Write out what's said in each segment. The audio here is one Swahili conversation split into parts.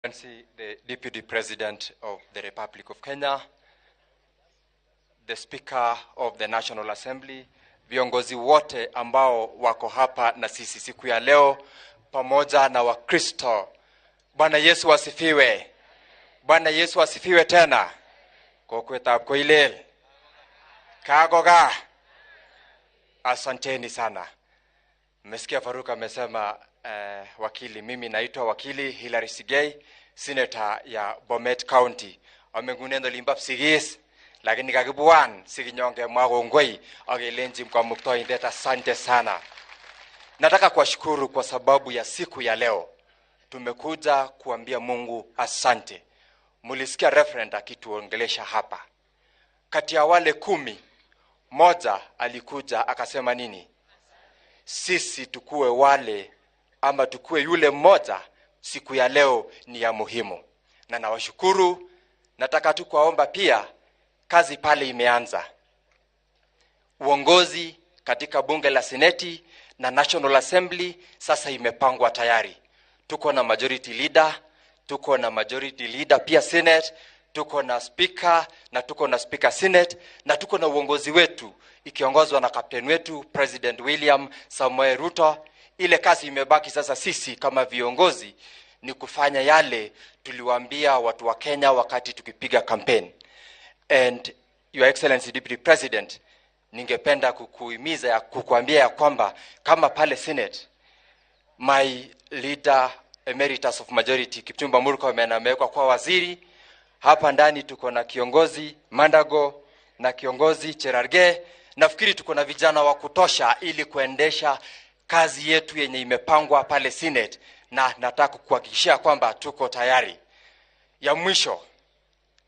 Excellency, the Deputy President of the Republic of Kenya, the Speaker of the National Assembly, viongozi wote ambao wako hapa na sisi siku ya leo pamoja na Wakristo. Bwana Yesu asifiwe. Bwana Yesu asifiwe tena. Kokwetab Koilel. Kagoga. Asanteni sana. Mmesikia Faruk amesema wakili. Mimi naitwa wakili Hilary Sigei, senator ya Bomet County. Amengunendo limbap sigis lakini kakibwan sikinyonge mwa kongoi akelenji Kamuktaindet asante sana. Nataka kuwashukuru kwa sababu ya siku ya leo. Tumekuja kuambia Mungu asante. Mulisikia reverend akituongelesha hapa. Kati ya wale 10, moja alikuja akasema nini? Sisi tukue wale ama tukue yule mmoja, siku ya leo ni ya muhimu. Na nawashukuru. Nataka tu kuwaomba pia, kazi pale imeanza. Uongozi katika bunge la Seneti na National Assembly sasa imepangwa tayari. Tuko na majority leader, tuko na majority leader pia Senate, tuko na speaker na tuko na speaker Senate, na tuko na uongozi wetu ikiongozwa na captain wetu President William Samoei Ruto. Ile kazi imebaki sasa sisi kama viongozi ni kufanya yale tuliwaambia watu wa Kenya wakati tukipiga campaign. And Your Excellency Deputy President, ningependa kukuhimiza, kukuambia ya kwamba kama pale Senate, my leader emeritus of majority Kipchumba Murkomen amewekwa kwa waziri. Hapa ndani tuko na kiongozi Mandago na kiongozi Cherargei. Nafikiri tuko na vijana wa kutosha ili kuendesha kazi yetu yenye imepangwa pale Senate, na nataka kukuhakikishia kwamba tuko tayari. Ya mwisho,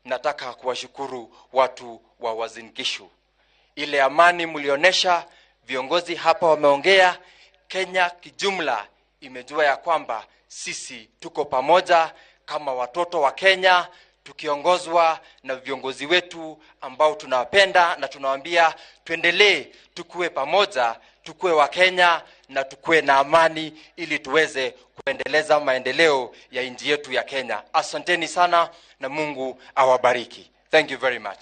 nataka kuwashukuru watu wa Uasin Gishu. Ile amani mlionesha, viongozi hapa wameongea, Kenya kijumla imejua ya kwamba sisi tuko pamoja kama watoto wa Kenya, tukiongozwa na viongozi wetu ambao tunawapenda na tunawaambia tuendelee, tukue pamoja, tukue wa Kenya na tukue na amani ili tuweze kuendeleza maendeleo ya nchi yetu ya Kenya. Asanteni sana na Mungu awabariki. Thank you very much.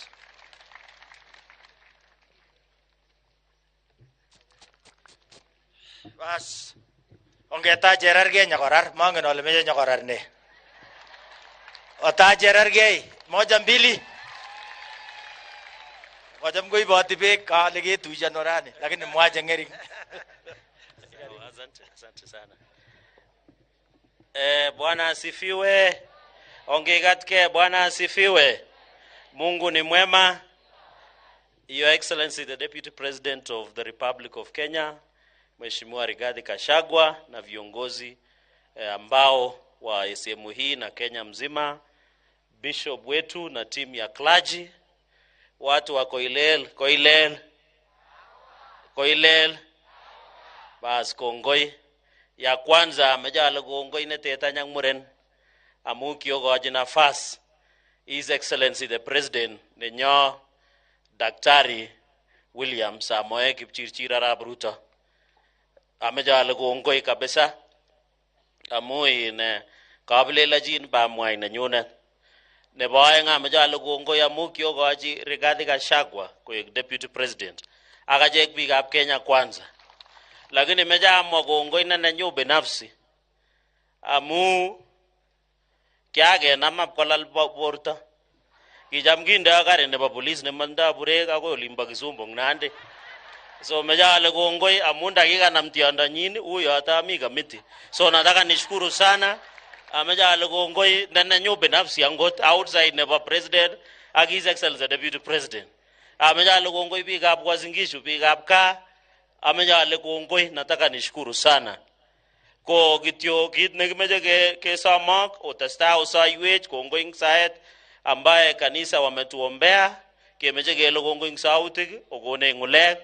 Bas, ongetach Cherargei nyokorar, mangen ale meche nyokorar ne. Otach Cherargei, 1 2. Kocham koiboti beek kale ketuiyo orani, lakini mwa che ng'ering. Asante, asante sana. Bwana asifiwe. Ongekatke, Bwana asifiwe. Mungu ni mwema. Your Excellency the Deputy President of the Republic of Kenya, Mheshimiwa Rigathi Gachagua na viongozi ambao wa sehemu hii na Kenya mzima, Bishop wetu na timu ya clergy, watu wa Koilel, Koilel, Koilel, bas kongoi. Ya kwanza amejala kongoi neteta nyang muren amu kiogochi nafas His Excellency the President nenyo Daktari William Samoei Kipchirchir arap Ruto. Amejala kongoi kabisa amu ine kaplelachin bamwai nenyunet. Nebo aeng ameche ale kongoi amu kiokochi Rigathi Gachagua koek Deputy President ak achek biikab Kenya Kwanza. Lakini meche amwa kongoi ne nenyu binafsi amu kiakenam kolal borto. Kicham kindoo gari nebo police nemotindoi burek akoi olimbo Kisumu Nandi. So meche ale kongoi amu ndakikanam tiondonyin uyoto ami committee. So nataka nishukuru sana. Ameche ale kongoi ne nenyu binafsi angot outside nebo president ak His Excellency Deputy President. Ameche ale kongoi biikab Uasin Gishu, biikab gaa. Ameche ale kongoi, nataka nishukuru sana. Ko kityo kit nekimeche kesomok otestai osoiwech kongoi eng saet ambaye kanisa wametuombea, kemeche kele kongoi eng sautik okonech ng'ulek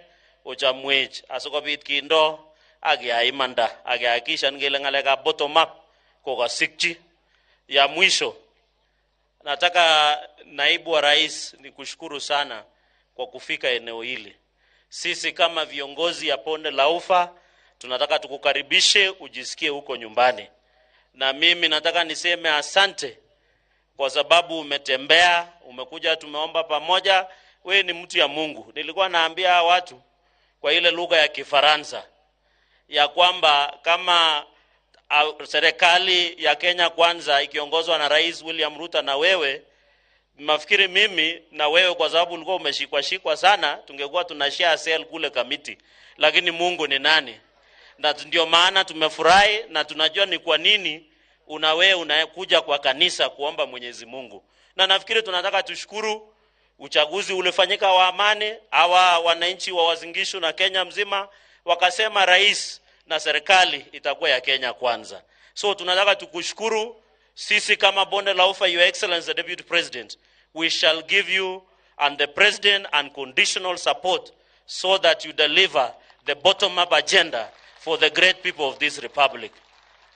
ochamwech asikobit kindo ak keyai imanda ak kehakikishan kele ng'alekab bottom up kokasikchi. Ya mwisho, nataka naibu wa rais nikushukuru sana kwa kufika eneo hili. Sisi kama viongozi ya Bonde la Ufa tunataka tukukaribishe ujisikie huko nyumbani. Na mimi nataka niseme asante kwa sababu umetembea, umekuja, tumeomba pamoja. We ni mtu ya Mungu. Nilikuwa naambia watu kwa ile lugha ya Kifaransa ya kwamba kama serikali ya Kenya Kwanza ikiongozwa na Rais William Ruto na wewe, nafikiri mimi na wewe, kwa sababu ulikuwa umeshikwa shikwa sana, tungekuwa tunashare cell kule Kamiti. Lakini Mungu ni nani? Na ndio maana tumefurahi na tunajua ni kwa nini wewe unakuja kwa kanisa kuomba Mwenyezi Mungu. Na nafikiri tunataka tushukuru uchaguzi ulifanyika wa amani. Hawa wananchi wa Uasin Gishu na Kenya mzima wakasema rais na serikali itakuwa ya Kenya Kwanza. So tunataka tukushukuru sisi kama Bonde la Ufa, Your Excellency the Deputy President, we shall give you and the President unconditional support so that you deliver the bottom-up agenda for the great people of this republic.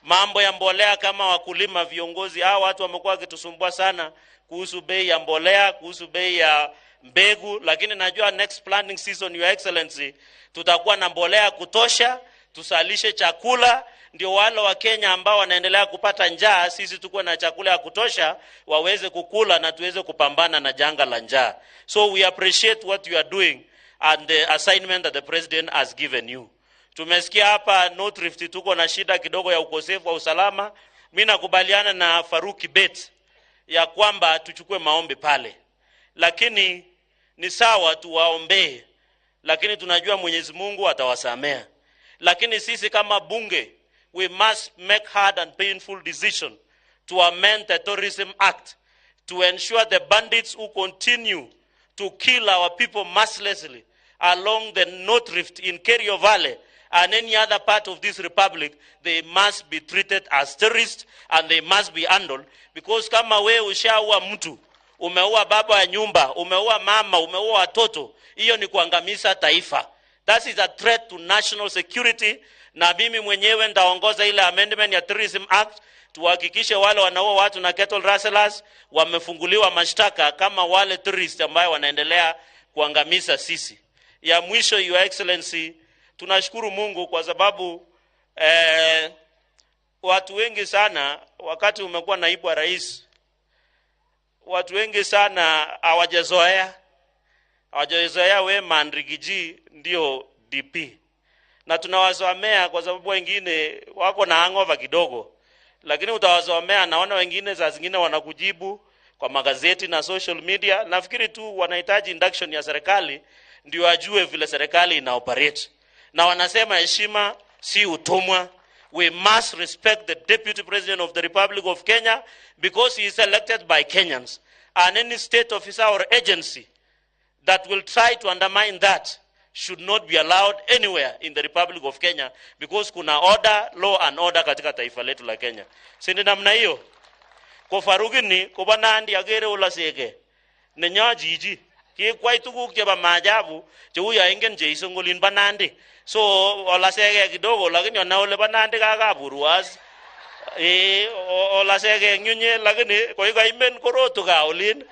Mambo ya mbolea, kama wakulima, viongozi hao watu wamekuwa wakitusumbua sana kuhusu bei ya mbolea, kuhusu bei ya mbegu, lakini najua next planting season, Your Excellency, tutakuwa na mbolea kutosha, tusalishe chakula, ndio wale wa Kenya ambao wanaendelea kupata njaa, sisi tukuwe na chakula ya kutosha waweze kukula na tuweze kupambana na janga la njaa. So we appreciate what you are doing and the assignment that the president has given you. Tumesikia hapa North Rift tuko na shida kidogo ya ukosefu wa usalama. Mimi nakubaliana na Farouk Kibet ya kwamba tuchukue maombi pale, lakini ni sawa tuwaombee, lakini tunajua Mwenyezi Mungu atawasamea. Lakini sisi kama bunge, we must make hard and painful decision to amend the Terrorism Act to ensure the bandits who continue to kill our people mercilessly along the North Rift in Kerio Valley and any other part of this republic, they must be treated as terrorists and they must be handled. Because kama we ushaua mtu, umeua baba ya nyumba, umeua mama, umeua watoto, hiyo ni kuangamiza taifa. That is a threat to national security. Na mimi mwenyewe nitaongoza ile amendment ya Terrorism Act tuhakikishe wale wanaua watu na cattle rustlers wamefunguliwa mashtaka kama wale terrorists ambao wanaendelea kuangamiza sisi. Ya mwisho, Your Excellency, tunashukuru Mungu kwa sababu watu wengi sana, wakati umekuwa naibu wa rais, watu wengi sana hawajazoea we Mandrigiji ndio DP. Na tunawasomea kwa sababu wengine wako na hangover kidogo, lakini utawasomea, naona wengine saa zingine wanakujibu kwa magazeti na social media. Nafikiri tu wanahitaji induction ya serikali ndio ajue vile serikali ina operate. Na wanasema heshima si utumwa. We must respect the Deputy President of the Republic of Kenya because he is elected by Kenyans. And any state officer or agency that will try to undermine that should not be allowed anywhere in the Republic of Kenya, because kuna order, law and order katika taifa letu la Kenya. Si ni namna hiyo? Ko Farugini ko Nandi agere olaseke nenyo jiji kikwai tuguk chebo maajabu cheu yo ingen Jeiso eng olin bo Nandi. So olaseke kidogo, lakini ona ole bo Nandi kakaburwas. Olaseke eng yunye, lakini koikaimen korotu gaa olin.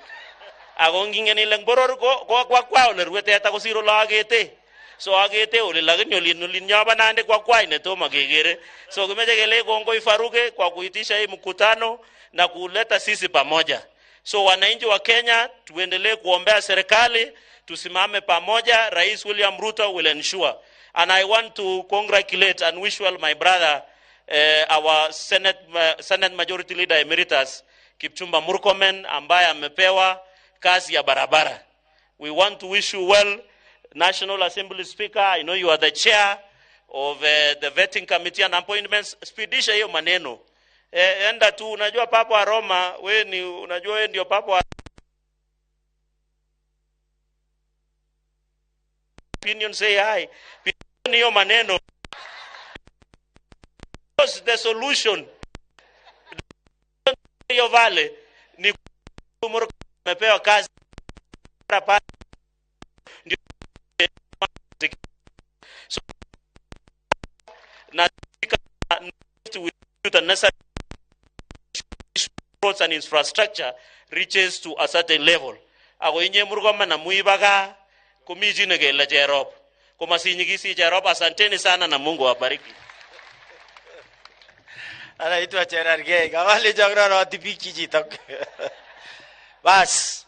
Ako ngingen ile eng boror ko kwakwai ole rue teta kosir ole akete. So akete ole, lakini olin nyo bo Nandi kwakwai netomo kekere. So kimeche kele kongoi Faruke kwa kuitisha hii mkutano na kuleta sisi pamoja. So wananchi wa Kenya tuendelee kuombea serikali, tusimame pamoja. Rais William Ruto will ensure. And I want to congratulate and wish well my brother, our Senate Majority Leader Emeritus Kipchumba Murkomen, ambaye amepewa kazi ya barabara. We want to wish you well, National Assembly Speaker. I know you are the chair of the vetting committee and appointments. Spidisha hiyo maneno. Enda tu, unajua Papa wa Roma, we ni, unajua we ndio Papa wa opinion, say hi. Hiyo maneno. Because the solution hiyo vale ni amepewa kazi ndio so na the necessary roads and infrastructure reaches to a certain level. Ako inye Murkomen na muibaga komi chi nekele Cherop. Komasinyikisi Cherop, asanteni sana na Mungu awabariki. Anaitwa Cherargei. Kamalenjo roroti biik chichitok. Bas,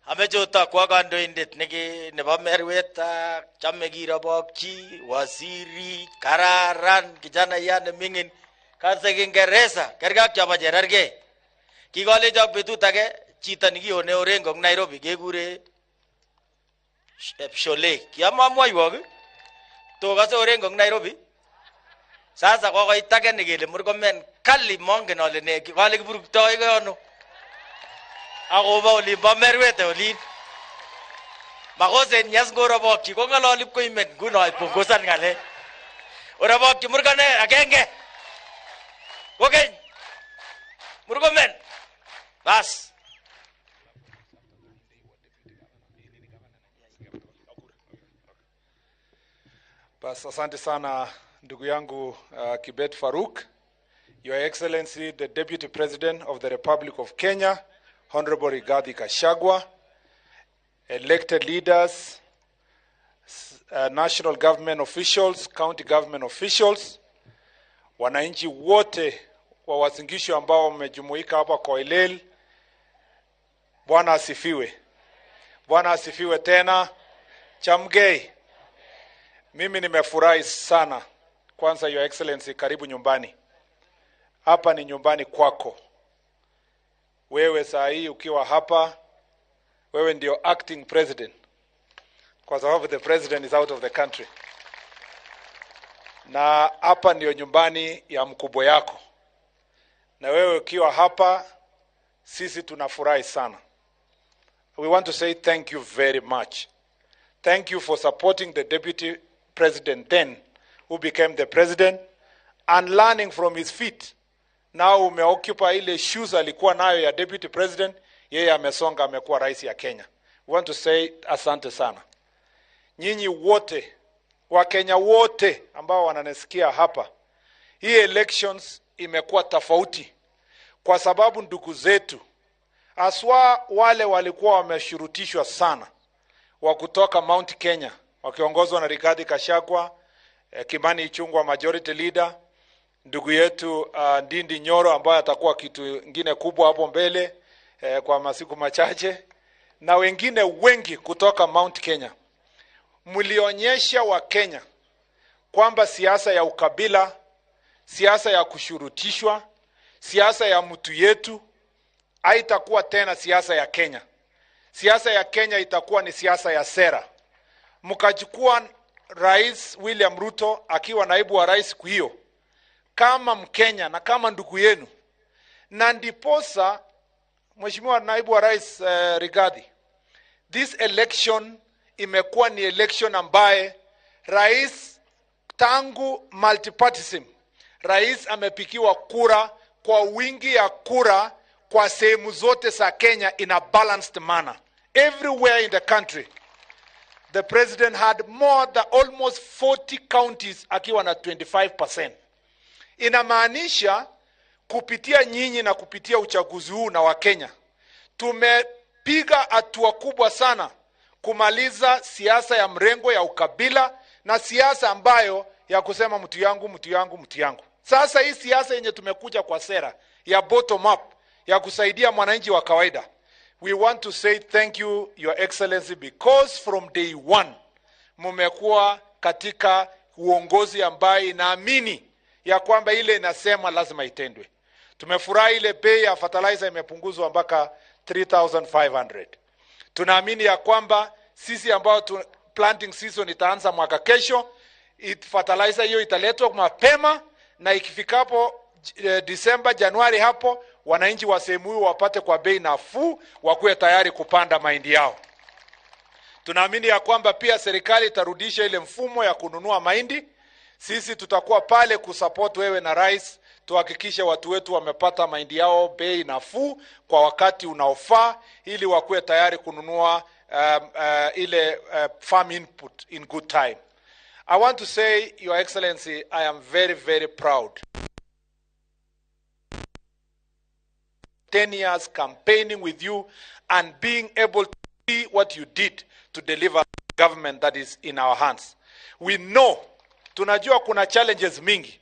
ameche otokwo kandoindet neki nebo Merwet ak chome kirobokchi waziri kararan kijanaiyat neming'in kase Kiingereza kerke ak chobo Cherargei. Kikolenjo betut age chito nekione Orengo eng Nairobi kekure Sholei. Kiamamwoiwok ii? Tokase Orengo eng Nairobi? Sasa kokoit age nekele Murkomen kali mongen ale ne kale kiburuktoi ano. Akobo olimbo Merwete olin. Makoset nyas ngorobokyi kong'ololi koimen nguno ipungusan ng'alek. Orobokyi Murkomen agenge. Kokeny Murkomen. Bas. Bas, asante sana ndugu yangu Kibet Faruk. Your Excellency, the Deputy President of the Republic of Kenya, Honorable Rigathi Gachagua, elected leaders, national government officials, county government officials, wananchi wote wa Uasin Gishu ambao wamejumuika hapa Koilel, Bwana asifiwe. Bwana asifiwe tena. Chamgei. Mimi nimefurahi sana. Kwanza, Your Excellency, karibu nyumbani. Hapa ni nyumbani kwako. Wewe saa hii ukiwa hapa, wewe ndio acting president, kwa sababu the president is out of the country. Na hapa ndio nyumbani ya mkubwa yako. Na wewe ukiwa hapa, sisi tunafurahi sana. We want to say thank you very much. Thank you for supporting the deputy president then, who became the president, and learning from his feet. Now umeoccupy ile shoes alikuwa nayo ya deputy president, yeye amesonga amekuwa rais ya Kenya. We want to say asante sana. Nyinyi wote, Wakenya wote ambao wananisikia hapa, hii elections imekuwa tofauti kwa sababu ndugu zetu haswa wale walikuwa wameshurutishwa sana wa kutoka Mount Kenya wakiongozwa na Rigathi Gachagua, Kimani Ichung'wah majority leader, ndugu yetu Ndindi Nyoro ambaye atakuwa kitu kingine kubwa hapo mbele kwa masiku machache, na wengine wengi kutoka Mount Kenya. Mlionyesha Wakenya kwamba siasa ya ukabila, siasa ya kushurutishwa, siasa ya mtu yetu haitakuwa tena siasa ya Kenya. Siasa ya Kenya itakuwa ni siasa ya sera. Mkachukua Rais William Ruto akiwa naibu wa rais siku hiyo kama Mkenya na kama ndugu yenu, na ndiposa Mheshimiwa naibu wa rais Rigathi, this election imekuwa ni election ambaye rais tangu multipartyism, rais amepigiwa kura kwa wingi ya kura kwa sehemu zote za Kenya in a balanced manner. Everywhere in the country the president had more than almost 40 counties akiwa na 25%. Inamaanisha kupitia nyinyi na kupitia uchaguzi huu na Wakenya tumepiga hatua kubwa sana kumaliza siasa ya mrengo ya ukabila na siasa ambayo ya kusema mtu yangu, mtu yangu, mtu yangu. Sasa hii siasa yenye tumekuja kwa sera ya bottom up ya kusaidia mwananchi wa kawaida, we want to say thank you, Your Excellency, because from day one mumekuwa katika uongozi ambaye inaamini ya kwamba ile inasema lazima itendwe. Tumefurahi ile bei ya fertilizer imepunguzwa mpaka 3500. Tunaamini ya kwamba sisi ambao planting season itaanza mwaka kesho, fertilizer hiyo italetwa mapema na ikifikapo Disemba, Januari hapo wananchi wa sehemu hiyo wapate kwa bei nafuu, wakuwe tayari kupanda mahindi yao. Tunaamini ya kwamba pia serikali itarudisha ile mfumo ya kununua mahindi. Sisi tutakuwa pale kusupport wewe na rais, tuhakikishe watu wetu wamepata mahindi yao bei nafuu kwa wakati unaofaa, ili wakuwe tayari kununua ile farm input in good time. I want to say, Your Excellency, I am very, very proud. 10 years campaigning with you and being able to see what you did to deliver government that is in our hands. We know, tunajua kuna challenges mingi.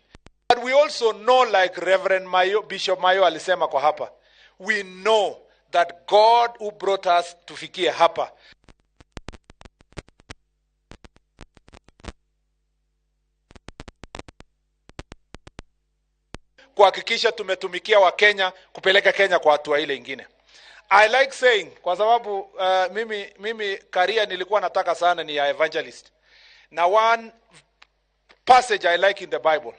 But we also know, like Reverend Mayo, Bishop Mayo alisema kwa hapa, we know that God who brought us tufikie hapa kuhakikisha tumetumikia Wakenya kupeleka Kenya kwa hatua ile ingine. I like saying kwa sababu mimi career nilikuwa nataka sana ni ya evangelist. Na one passage I like in the Bible.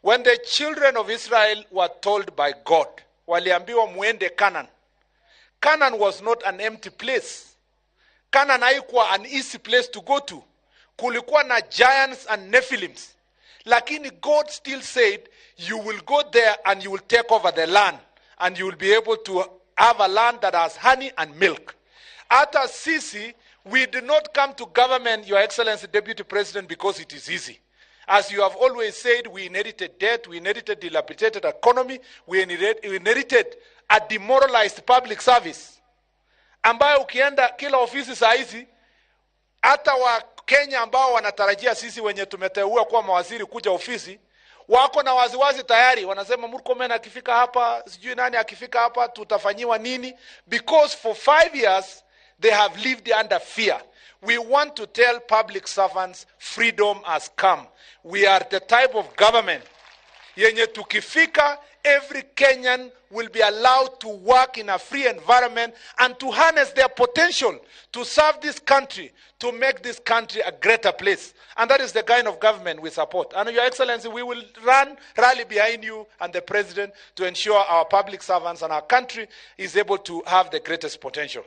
When the children of Israel were told by God, waliambiwa muende Canaan. Canaan was not an empty place. Canaan haikuwa an easy place to go to. Kulikuwa na giants and Nephilims. Lakini God still said, you will go there and you will take over the land and you will be able to have a land that has honey and milk. Hata sisi, we did not come to government, Your Excellency Deputy President, because it is easy. As you have always said, we inherited debt, we inherited dilapidated economy, we inherited a demoralized public service ambayo ukienda kila ofisi saa hizi hata Wakenya ambao wanatarajia sisi wenye tumeteua kuwa mawaziri kuja ofisi wako na waziwazi tayari, wanasema Murkomen akifika hapa, sijui nani akifika hapa, tutafanyiwa nini? Because for 5 years they have lived under fear. We want to tell public servants freedom has come. We are the type of government yenye tukifika every Kenyan will be allowed to work in a free environment and to harness their potential to serve this country, to make this country a greater place. And that is the kind of government we support. And Your Excellency, we will rally behind you and the President to ensure our public servants and our country is able to have the greatest potential.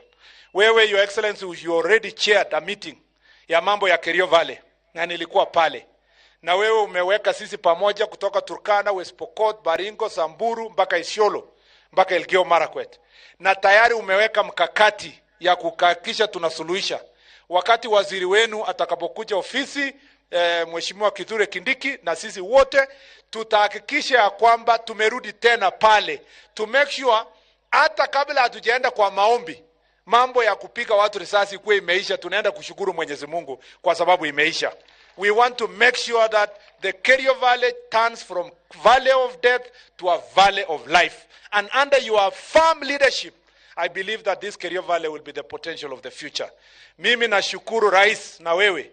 Wewe, Your Excellency, you already chaired a meeting ya mambo ya Kerio Valley, na nilikuwa pale. Na wewe umeweka sisi pamoja kutoka Turkana, West Pokot, Baringo, Samburu mpaka Isiolo, mpaka Elgeyo Marakwet. Na tayari umeweka mkakati ya kuhakikisha tunasuluhisha. Wakati waziri wenu atakapokuja ofisi, Mheshimiwa Kithure Kindiki, na sisi wote tutahakikisha ya kwamba tumerudi tena pale to make sure hata kabla hatujaenda kwa maombi, mambo ya kupiga watu risasi kuwe imeisha. Tunaenda kushukuru Mwenyezi Mungu kwa sababu imeisha. We want to make sure that the Kerio Valley turns from valley of death to a valley of life. And under your firm leadership, I believe that this Kerio Valley will be the potential of the future. Mimi nashukuru Rais na wewe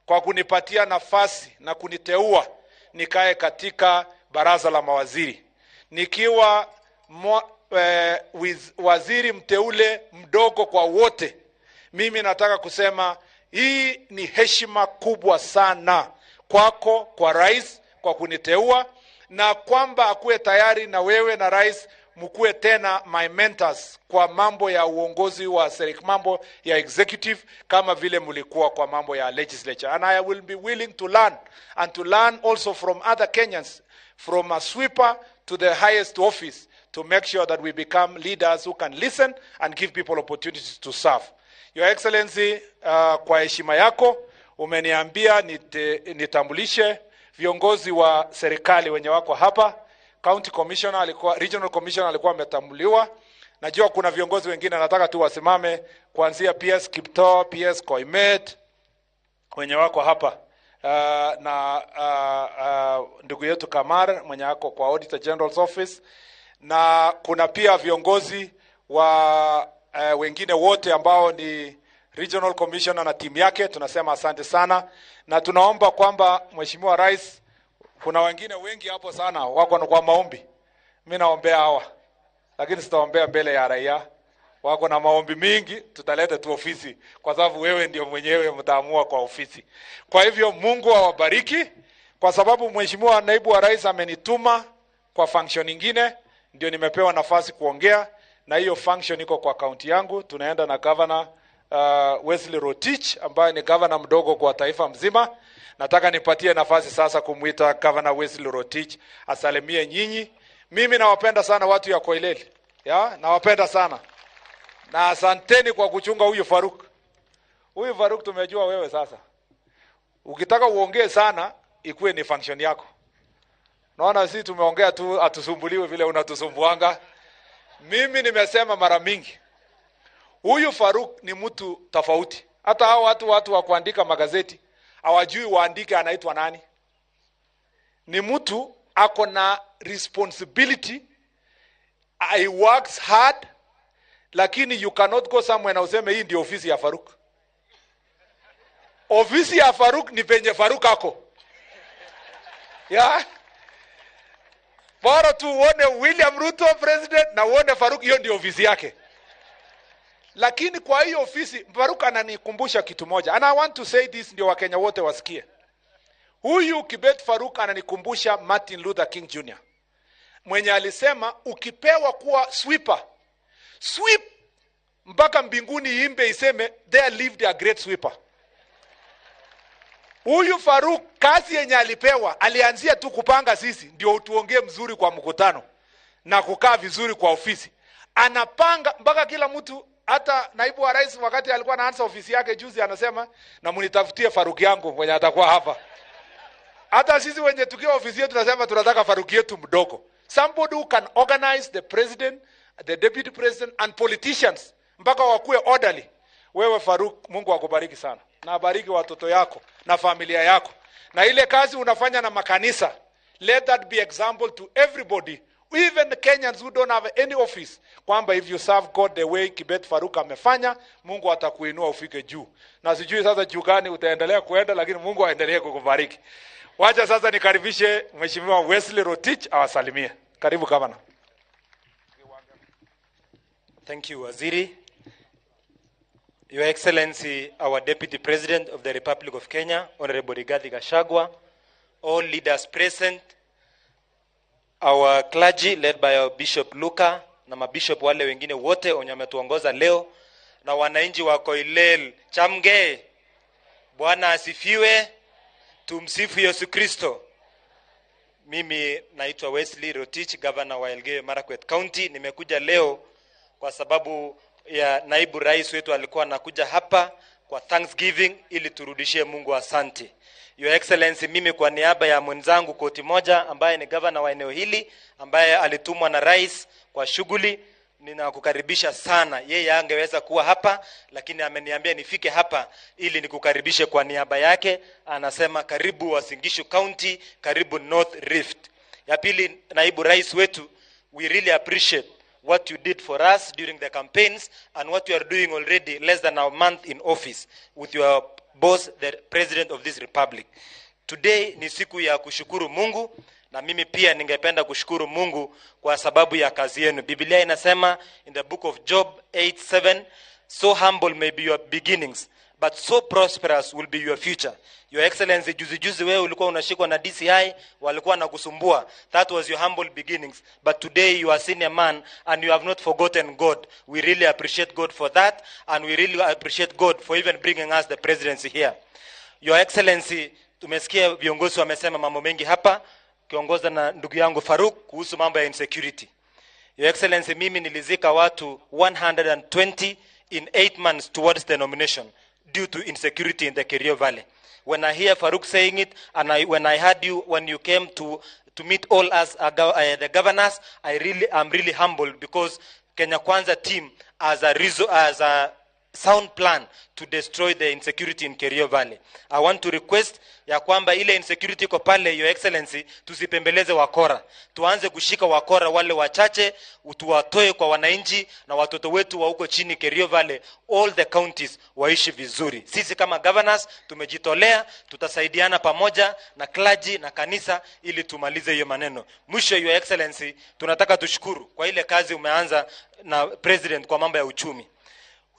kwa kunipatia nafasi na kuniteua nikae katika baraza la mawaziri. Nikiwa waziri mteule mdogo kwa wote. Mimi nataka kusema hii ni heshima kubwa sana kwako, kwa Rais, kwa kuniteua, na kwamba akuwe tayari na wewe na Rais mkuwe tena my mentors kwa mambo ya uongozi wa serikali, mambo ya executive, kama vile mlikuwa kwa mambo ya legislature. And I will be willing to learn, and to learn also from other Kenyans, from a sweeper to the highest office, to make sure that we become leaders who can listen and give people opportunities to serve. Your Excellency, kwa heshima yako umeniambia nitambulishe viongozi wa serikali wenye wako hapa. County Commissioner alikuwa, Regional Commissioner alikuwa ametambuliwa. Najua kuna viongozi wengine nataka tu wasimame, kuanzia PS Kiptoo, PS Koimet wenye wako hapa. Na ndugu yetu Kamar mwenye wako kwa Auditor General's Office, na kuna pia viongozi wa wengine wote ambao ni Regional Commissioner na timu yake. Tunasema asante sana, na tunaomba kwamba Mheshimiwa Rais, kuna wengine wengi hapo sana wako kwa maombi. Mimi naombea hawa, lakini sitaombea mbele ya raia. Wako na maombi mingi, tutaleta tu ofisi, kwa sababu wewe ndio mwenyewe mtaamua kwa ofisi. Kwa hivyo Mungu awabariki, kwa sababu Mheshimiwa Naibu wa Rais amenituma kwa function nyingine, ndio nimepewa nafasi kuongea, na hiyo function iko kwa kaunti yangu. Tunaenda na Governor Wesley Rotich ambaye ni governor mdogo kwa taifa mzima. Nataka nipatie nafasi sasa kumuita Governor Wesley Rotich asalimie nyinyi. Mimi nawapenda sana watu ya Koileli. Ya, nawapenda sana. Na asanteni kwa kuchunga huyu Faruk. Huyu Faruk tumejua wewe sasa. Ukitaka uongee sana ikuwe ni function yako. Naona sisi tumeongea tu, atusumbuliwe vile unatusumbuanga. Mimi nimesema mara mingi, huyu Faruk ni mtu tofauti. Hata hao watu wa kuandika magazeti hawajui waandike anaitwa nani. Ni mtu Ako na responsibility, he works hard, lakini you cannot go somewhere na useme hii ndio ofisi ya Faruk. Ofisi ya Faruk ni penye Faruk ako. Yeah? Bora tu uone William Ruto president na uone Faruk, hiyo ndio ofisi yake. Lakini kwa hiyo ofisi Faruk ananikumbusha kitu moja, and I want to say this ndio Wakenya wote wasikie. Huyu Kibet Faruk ananikumbusha Martin Luther King Jr. mwenye alisema ukipewa kuwa sweeper, sweep mpaka mbinguni iimbe iseme there lived a great sweeper. Huyu Faruk kazi yenye alipewa alianzia tu kupanga sisi ndio tuongee mzuri kwa mkutano na kukaa vizuri kwa ofisi. Anapanga mpaka kila mtu, hata naibu wa rais wakati alikuwa anaanza ofisi yake juzi anasema na mnitafutie Faruk yangu mwenye atakuwa hapa. Hata sisi wenye tukiwa ofisi yetu tunasema tunataka Faruk yetu mdogo. Somebody who can organize the president, the deputy president and politicians mpaka wakuwe orderly. Wewe Faruk, Mungu akubariki sana. Na abariki watoto yako na familia yako. Na ile kazi unafanya na makanisa, let that be example to everybody, even the Kenyans who don't have any office, kwamba if you serve God the way Kibet Faruk amefanya, Mungu atakuinua ufike juu. Na sijui sasa juu gani utaendelea kuenda, lakini Mungu aendelee kukubariki. Wacha sasa nikaribishe Mheshimiwa Wesley Rotich awasalimie. Karibu gavana. Thank you, Waziri. Your Excellency, our Deputy President of the Republic of Kenya, Honorable Rigathi Gachagua, all leaders present, our clergy led by our Bishop Luka na mabishop wale wengine wote wenye wametuongoza leo na wananchi wa Koilel, chamgei. Bwana asifiwe. Tumsifu Yesu Kristo. Mimi naitwa Wesley Rotich, governor wa Elgeyo Marakwet County. Nimekuja leo kwa sababu ya naibu rais wetu alikuwa anakuja hapa kwa Thanksgiving ili turudishie Mungu asante. Your Excellency, mimi kwa niaba ya mwenzangu koti moja ambaye ni governor wa eneo hili ambaye alitumwa na rais kwa shughuli, ninakukaribisha sana. Yeye angeweza kuwa hapa lakini ameniambia nifike hapa ili nikukaribishe kwa niaba yake. Anasema karibu Uasin Gishu County, karibu North Rift. Ya pili, naibu rais wetu, we really appreciate what you did for us during the campaigns and what you are doing already less than a month in office with your boss, the president of this republic. Today ni siku ya kushukuru Mungu, na mimi pia ningependa kushukuru Mungu kwa sababu ya kazi yenu. Biblia inasema in the book of Job 8:7, so humble may be your beginnings, but so prosperous will be your future. Your Excellency, juzi juzi wewe ulikuwa unashikwa na DCI, walikuwa wanakusumbua. That was your humble beginnings. But today you are senior man and you have not forgotten God. We really appreciate God for that, and we really appreciate God for even bringing us the presidency here. Your Excellency, tumesikia viongozi wamesema mambo mengi hapa, kiongoza na ndugu yangu Faruk kuhusu mambo ya insecurity. Your Excellency, mimi nilizika watu 120 in 8 months towards the nomination due to insecurity in the Kerio Valley. When I hear Faruk saying it, and when I heard you when you came to meet all us, the governors, I really am really humbled because Kenya Kwanza team as a sound plan to destroy the insecurity in Kerio Valley. I want to request ya kwamba ile insecurity iko pale, Your Excellency, tusipembeleze wakora. Tuanze kushika wakora wale wachache, tuwatoe kwa wananchi na watoto wetu wa huko chini Kerio Valley, all the counties waishi vizuri. Sisi kama governors tumejitolea, tutasaidiana pamoja na clergy na kanisa ili tumalize hiyo maneno. Mwisho, Your Excellency, tunataka tushukuru kwa ile kazi umeanza na president kwa mambo ya uchumi.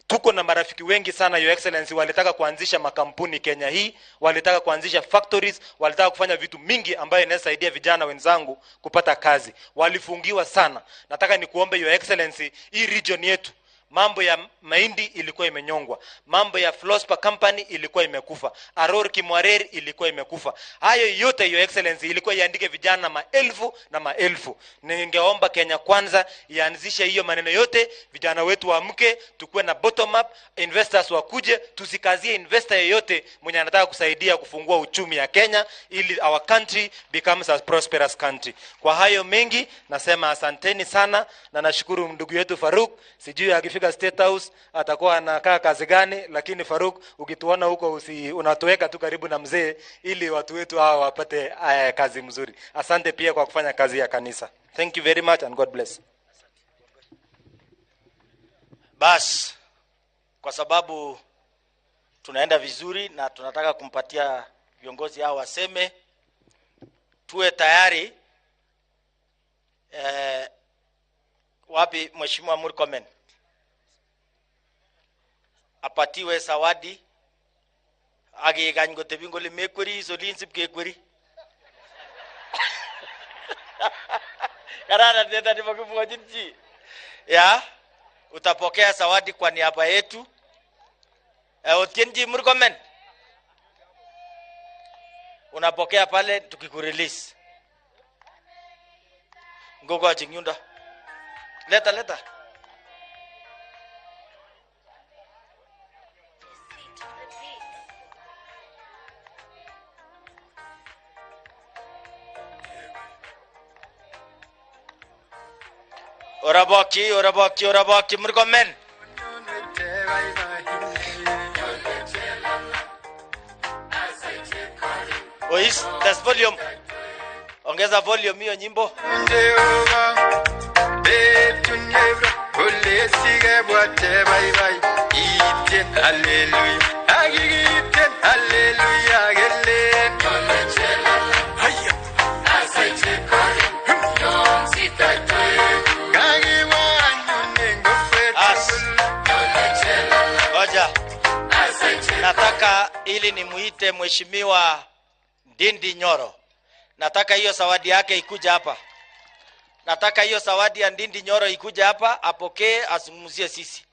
Tuko na marafiki wengi sana, Your Excellency, walitaka kuanzisha makampuni Kenya hii, walitaka kuanzisha factories, walitaka kufanya vitu mingi ambayo inasaidia vijana wenzangu kupata kazi. Walifungiwa sana. Nataka nikuombe Your Excellency, hii region yetu mambo ya mahindi ilikuwa imenyongwa, mambo ya Flospa Company ilikuwa imekufa, Aror Kimwarer ilikuwa imekufa. Hayo yote Your Excellency ilikuwa iandike vijana maelfu na maelfu. Ningeomba Kenya Kwanza ianzishe hiyo maneno yote, vijana wetu waamke, tukuwe na bottom up, investors wakuje, tusikazie investor yeyote mwenye anataka kusaidia kufungua uchumi ya Kenya ili our country becomes a prosperous country. Kwa hayo mengi nasema asanteni sana na nashukuru ndugu yetu Faruk. Sijui akifika akifika State House atakuwa anakaa kazi gani, lakini Faruk, ukituona huko unatuweka tu karibu na mzee ili watu wetu hawa wapate kazi mzuri. Asante pia kwa kufanya kazi ya kanisa. Thank you very much and God bless. Bas, kwa sababu tunaenda vizuri na tunataka kumpatia viongozi hao waseme, tuwe tayari. Wapi Mheshimiwa Murkomen apatiwe zawadi akikany kotebi kole mekweri solin sipkekweri. Kararan teta nimokimwochin chi. Ya, utapokea zawadi kwa niaba yetu. Otienji Murkomen, unapokea pale tukikurelease. Ngogo chinyunda. Leta leta. Orabaki, orabaki, orabaki Murkomen. Ois, that's volume. Ongeza volume hiyo nyimbo. Ngoja. Nataka ili nimuite Mheshimiwa Ndindi Nyoro. Nataka hiyo zawadi yake ikuja hapa. Nataka hiyo zawadi ya Ndindi Nyoro ikuja hapa, apokee, azungumzie sisi.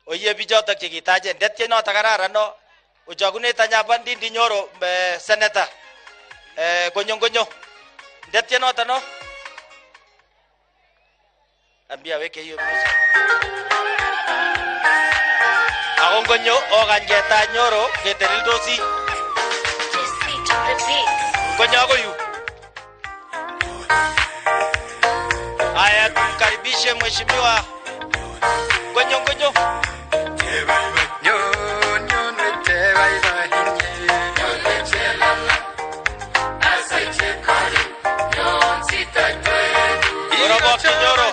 Oye bijoto chekitache ndetye noto kararan no uchagunet anyapa Ndindi Nyoro senator konyo konyo ndetye noto no ambia weke hiyo music. Ako ngonyo okany ketach Nyoro keteleldosi. Ngonyo ako yu. Aya, tumkaribishe Mheshimiwa Ngonyo Ngonyo. Orobokyi Nyoro.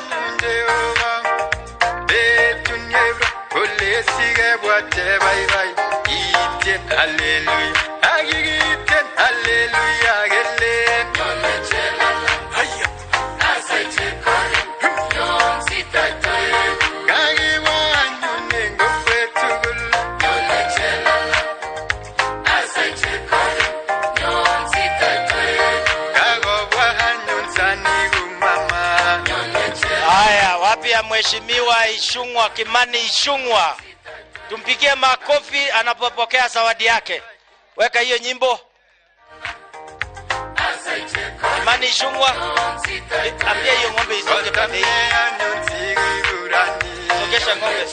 Haya, wapi ya Mheshimiwa Ichung'wa, Kimani Ichung'wa? Tumpigie makofi anapopokea zawadi yake. Weka hiyo nyimbo. Kimani Ichung'wa, ambia hiyo ng'ombe isonge pande hii. Songesha ng'ombe.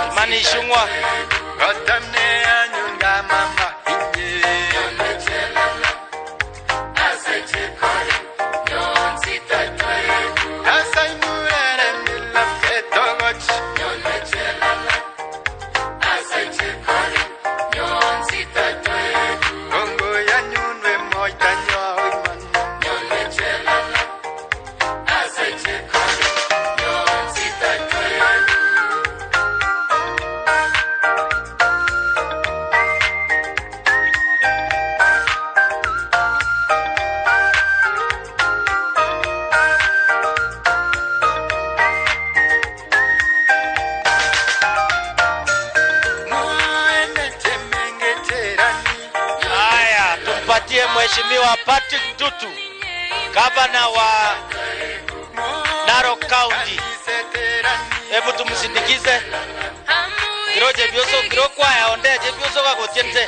Kimani Ichung'wa. Haya, tumpatie Mheshimiwa Patrick Ntutu, gavana wa Narok County. Hebu tumsindikize. Kiro chepyosok, kiro kwaya onde chepyosok akotiense.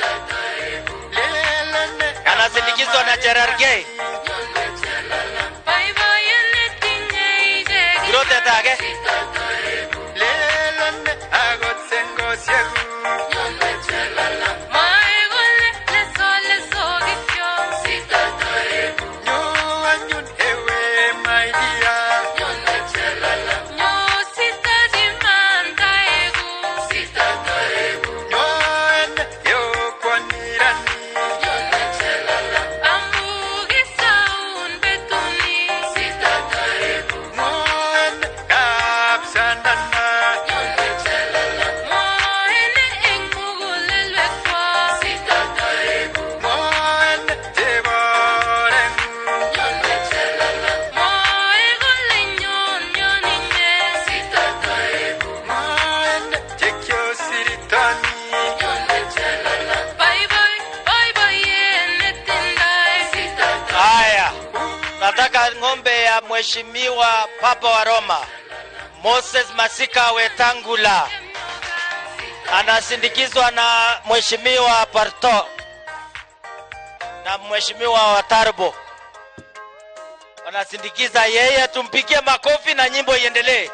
Anasindikizwa na Cherargei. Kiro teta age. Mheshimiwa Papa wa Roma Moses Masika Wetangula, anasindikizwa na Mheshimiwa Parto na Mheshimiwa Watarbo, wanasindikiza yeye. Tumpigie makofi na nyimbo iendelee.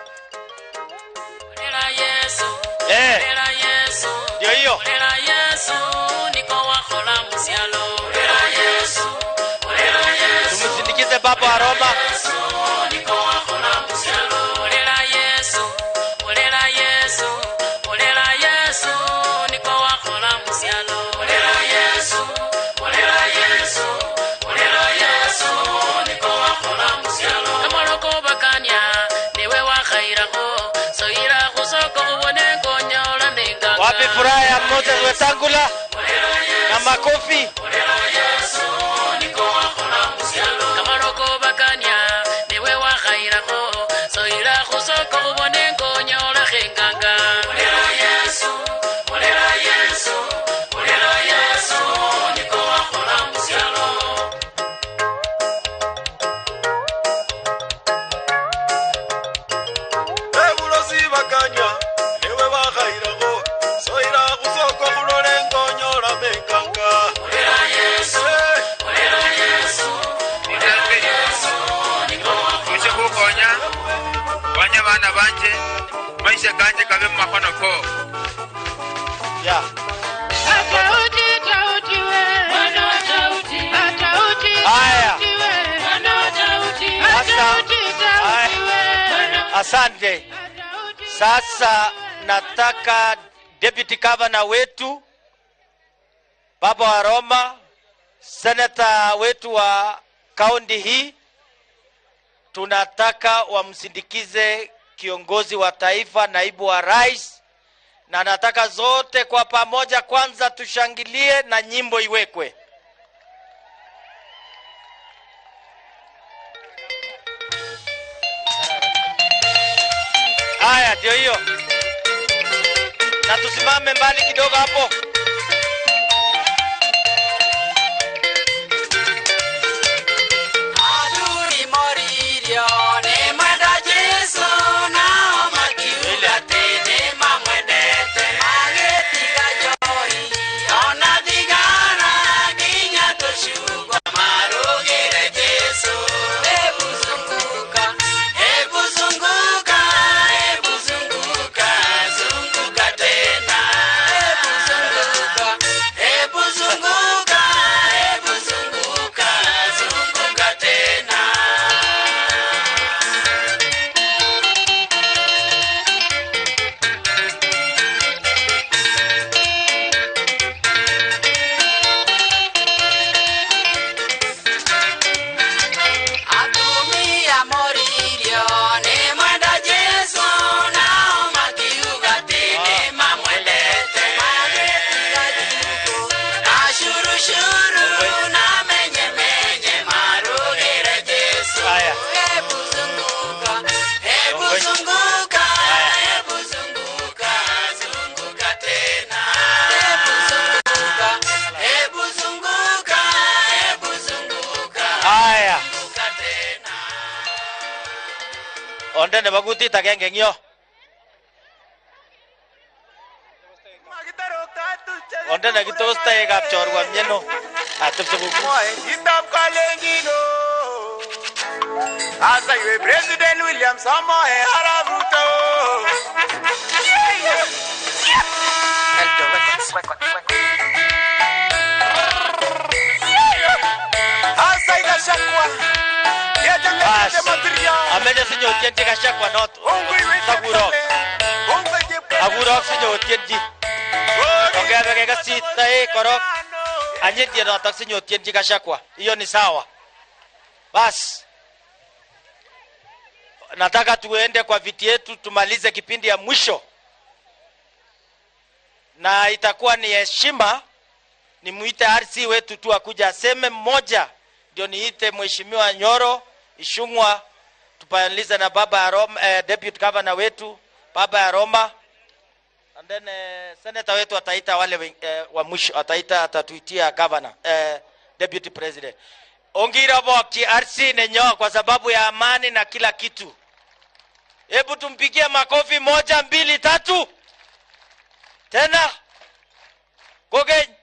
Ndio hiyo. Tumsindikize Baba wa Roma. Wapi furaha ya Moses Wetangula na makofi. Bana banje maisha kanje kabe makono ko ya haya. Asante. Sasa nataka deputy governor wetu Baba wa Roma, senator wetu wa kaunti hii, tunataka wamsindikize kiongozi wa taifa, naibu wa rais, na nataka zote kwa pamoja kwanza tushangilie na nyimbo iwekwe. Haya, ndio hiyo. Na tusimame mbali kidogo hapo. Onde nebo kutit agenge eng yo. Onde nekitos toekab chorwa mieno. Atepche Kitab Kalenjin Asa iwe President William Samoei Arap Ruto. Asa Gachagua. Ameche sinyotienchi Gachagua noto. Takurok. Akurok sinyotienchi. Ongebe kekas toek korok. Anyit notok sinyotienchi Gachagua. Hiyo ni sawa. Bas. Nataka tuende kwa viti yetu tumalize kipindi ya mwisho. Na itakuwa ni heshima nimuite RC wetu tu akuja aseme mmoja, ndio niite Mheshimiwa Nyoro Ichung'wah, tupalize na baba ya Roma, deputy governor wetu baba ya Roma, and then senator wetu ataita wale wa mwisho, ataita atatuitia governor, deputy president. Ongirobokchi RC nenyo kwa sababu ya amani na kila kitu. Hebu tumpigie makofi, moja, mbili, tatu. Tena kokeny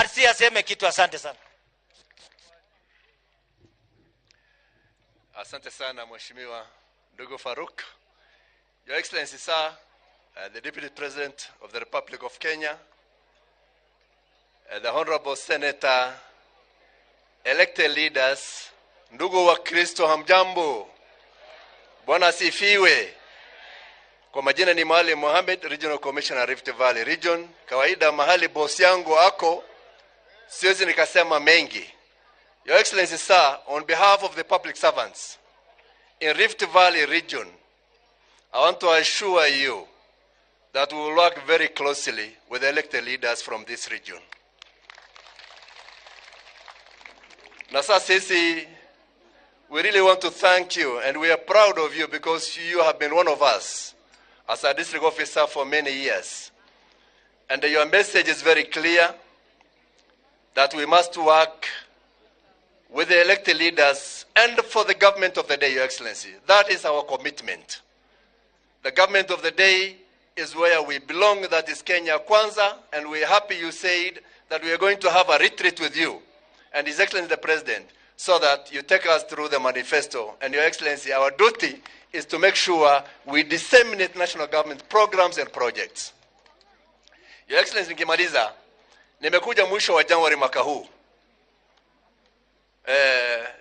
RC aseme kitu. Asante sana. Asante sana Mheshimiwa Ndugu Faruk. Your Excellency sir, the Deputy President of the Republic of Kenya, the Honorable Senator, elected leaders, ndugu wa Kristo hamjambo. Bwana asifiwe. Kwa majina ni Maalim Mohamed, Regional Commissioner Rift Valley Region. Kawaida mahali boss yangu ako, siwezi nikasema mengi. Your Excellency sir, on behalf of the public servants in Rift Valley Region, I want to assure you that we will work very closely with the elected leaders from this region. Na sasa sisi, we really want to thank you and we are proud of you because you have been one of us as a district officer for many years. And your message is very clear that we must work with the elected leaders and for the government of the day, Your Excellency. That is our commitment. The government of the day is where we belong, that is Kenya Kwanza, and we are happy you said that we are going to have a retreat with you and His Excellency the President, so that you take us through the manifesto. And Your Excellency, our duty is to make sure we disseminate national government programs and projects. Your Excellency, nikimaliza, nimekuja mwisho wa Januari mwaka huu.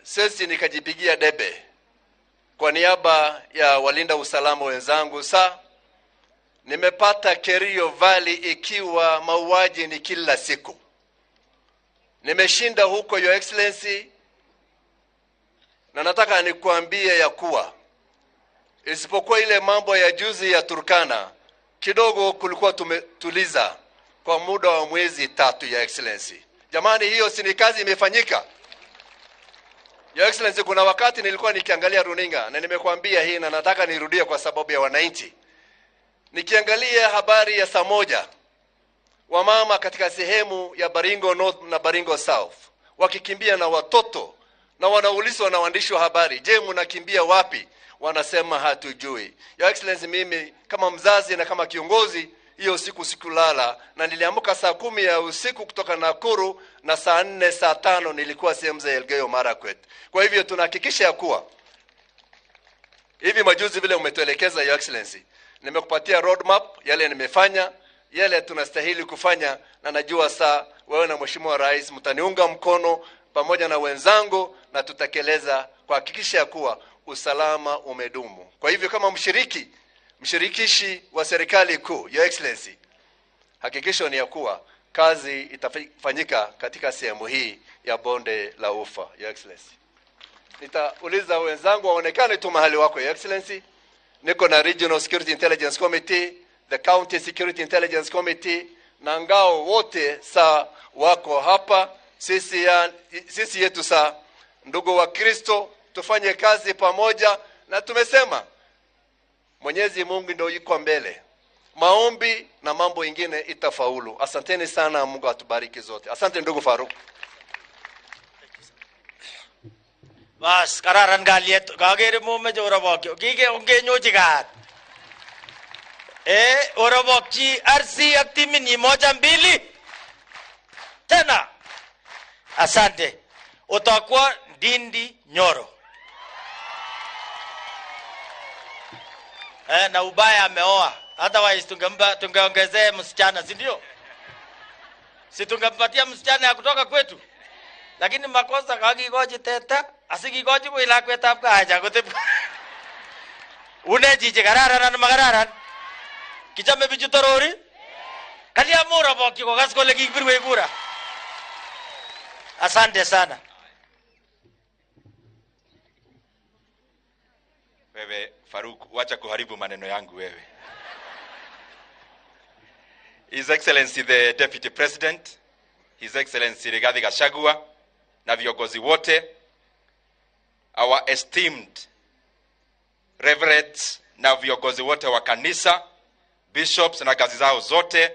Sisi nikajipigia debe kwa niaba ya walinda usalama wenzangu. Sa nimepata Kerio Valley ikiwa mauaji ni kila siku. Nimeshinda huko Your Excellency, na nataka nikuambie ya kuwa isipokuwa ile mambo ya juzi ya Turkana kidogo kulikuwa tumetuliza kwa muda wa mwezi 3, Your Excellency. Jamani, hiyo si ni kazi imefanyika? Your Excellency, kuna wakati nilikuwa nikiangalia runinga na nimekuambia hii na nataka nirudie kwa sababu ya wananchi. Nikiangalia habari ya saa 1, wamama katika sehemu ya Baringo North na Baringo South wakikimbia na watoto, na wanaulizwa na waandishi wa habari, je, mnakimbia wapi? Wanasema hatujui. Your Excellency, mimi kama mzazi na kama kiongozi, hiyo siku sikulala, na niliamka saa 10 ya usiku kutoka Nakuru, na saa 4 saa 5 nilikuwa sehemu za Elgeyo Marakwet. Kwa hivyo tunahakikisha ya kuwa hivi majuzi vile umetuelekeza Your Excellency, nimekupatia roadmap yale nimefanya, yale tunastahili kufanya, na najua saa wewe na Mheshimiwa Rais mtaniunga mkono pamoja na wenzangu, na tutatekeleza kuhakikisha ya kuwa usalama umedumu. Kwa hivyo kama mshirikishi wa serikali kuu, Your Excellency, hakikisho ni ya kuwa kazi itafanyika katika sehemu hii ya bonde la ufa. Your Excellency, nitauliza wenzangu waonekane tu mahali wako. Your Excellency, niko na Regional Security Intelligence Committee, the County Security Intelligence Committee, na ngao wote saa wako hapa. Sisi yetu saa ndugu wa Kristo, tufanye kazi pamoja, na tumesema Mwenyezi Mungu ndio yuko mbele. Maombi na mambo ingine itafaulu. Asanteni sana, Mungu atubariki zote. Asante ndugu Faruk. Bas, kararan kalyet. Kakere momeche orobokyi. Kike ongenyochi kat. Orobokyi RC ak timinyi 1 2. Tena. Asante. Utakuwa Ndindi Nyoro. Na ubaya ameoa. Otherwise tungeongezea msichana, si ndio? Si tungempatia msichana ya kutoka kwetu. Lakini makosa kakikochi teta, asikikochi koi lakwetab kaa kotep. Une chichi kararan anan makararan? Kichome bichu torori? Kalya morobokyi kokas kole kikibirwech kura. Asante sana. Wewe Faruk, wacha kuharibu maneno yangu wewe. His Excellency the Deputy President, His Excellency Rigathi Gachagua na viongozi wote, our esteemed reverends na viongozi wote wa kanisa, bishops na kazi zao zote,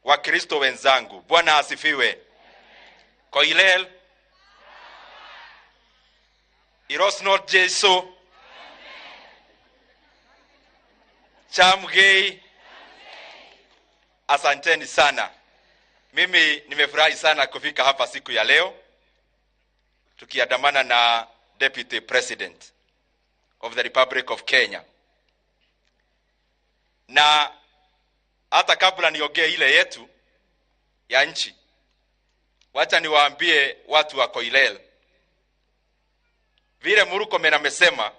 Wakristo wenzangu, Bwana asifiwe. Koilel, Irosnot Jesu. Chamgei. Asanteni sana. Mimi nimefurahi sana kufika hapa siku ya leo tukiandamana na Deputy President of the Republic of Kenya. Na hata kabla niongee ile yetu ya nchi, wacha niwaambie watu wa Koilel, vile Murkomen amesema,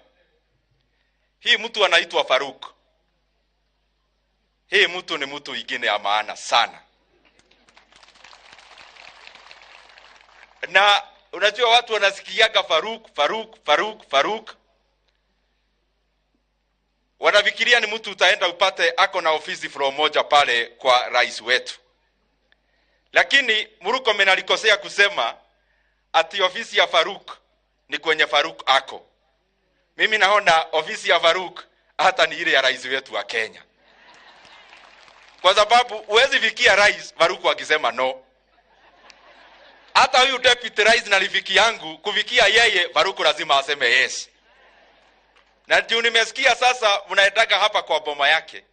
hii mtu anaitwa Faruk. Hii mtu ni mtu ingine ya maana sana. Na unajua watu wanasikiaga Faruk, Faruk, Faruk, Faruk, wanafikiria ni mtu utaenda upate ako na ofisi floor moja pale kwa rais wetu. Lakini Murkomen alikosea kusema ati ofisi ya Faruk ni kwenye Faruk ako. Mimi naona ofisi ya Faruk hata ni ile ya rais wetu wa Kenya, kwa sababu huwezi fikia rais Faruk akisema no. Hata huyu deputy rais na rafiki yangu kufikia yeye Faruk lazima aseme yes. Na juu nimesikia sasa mnaendaga hapa kwa boma yake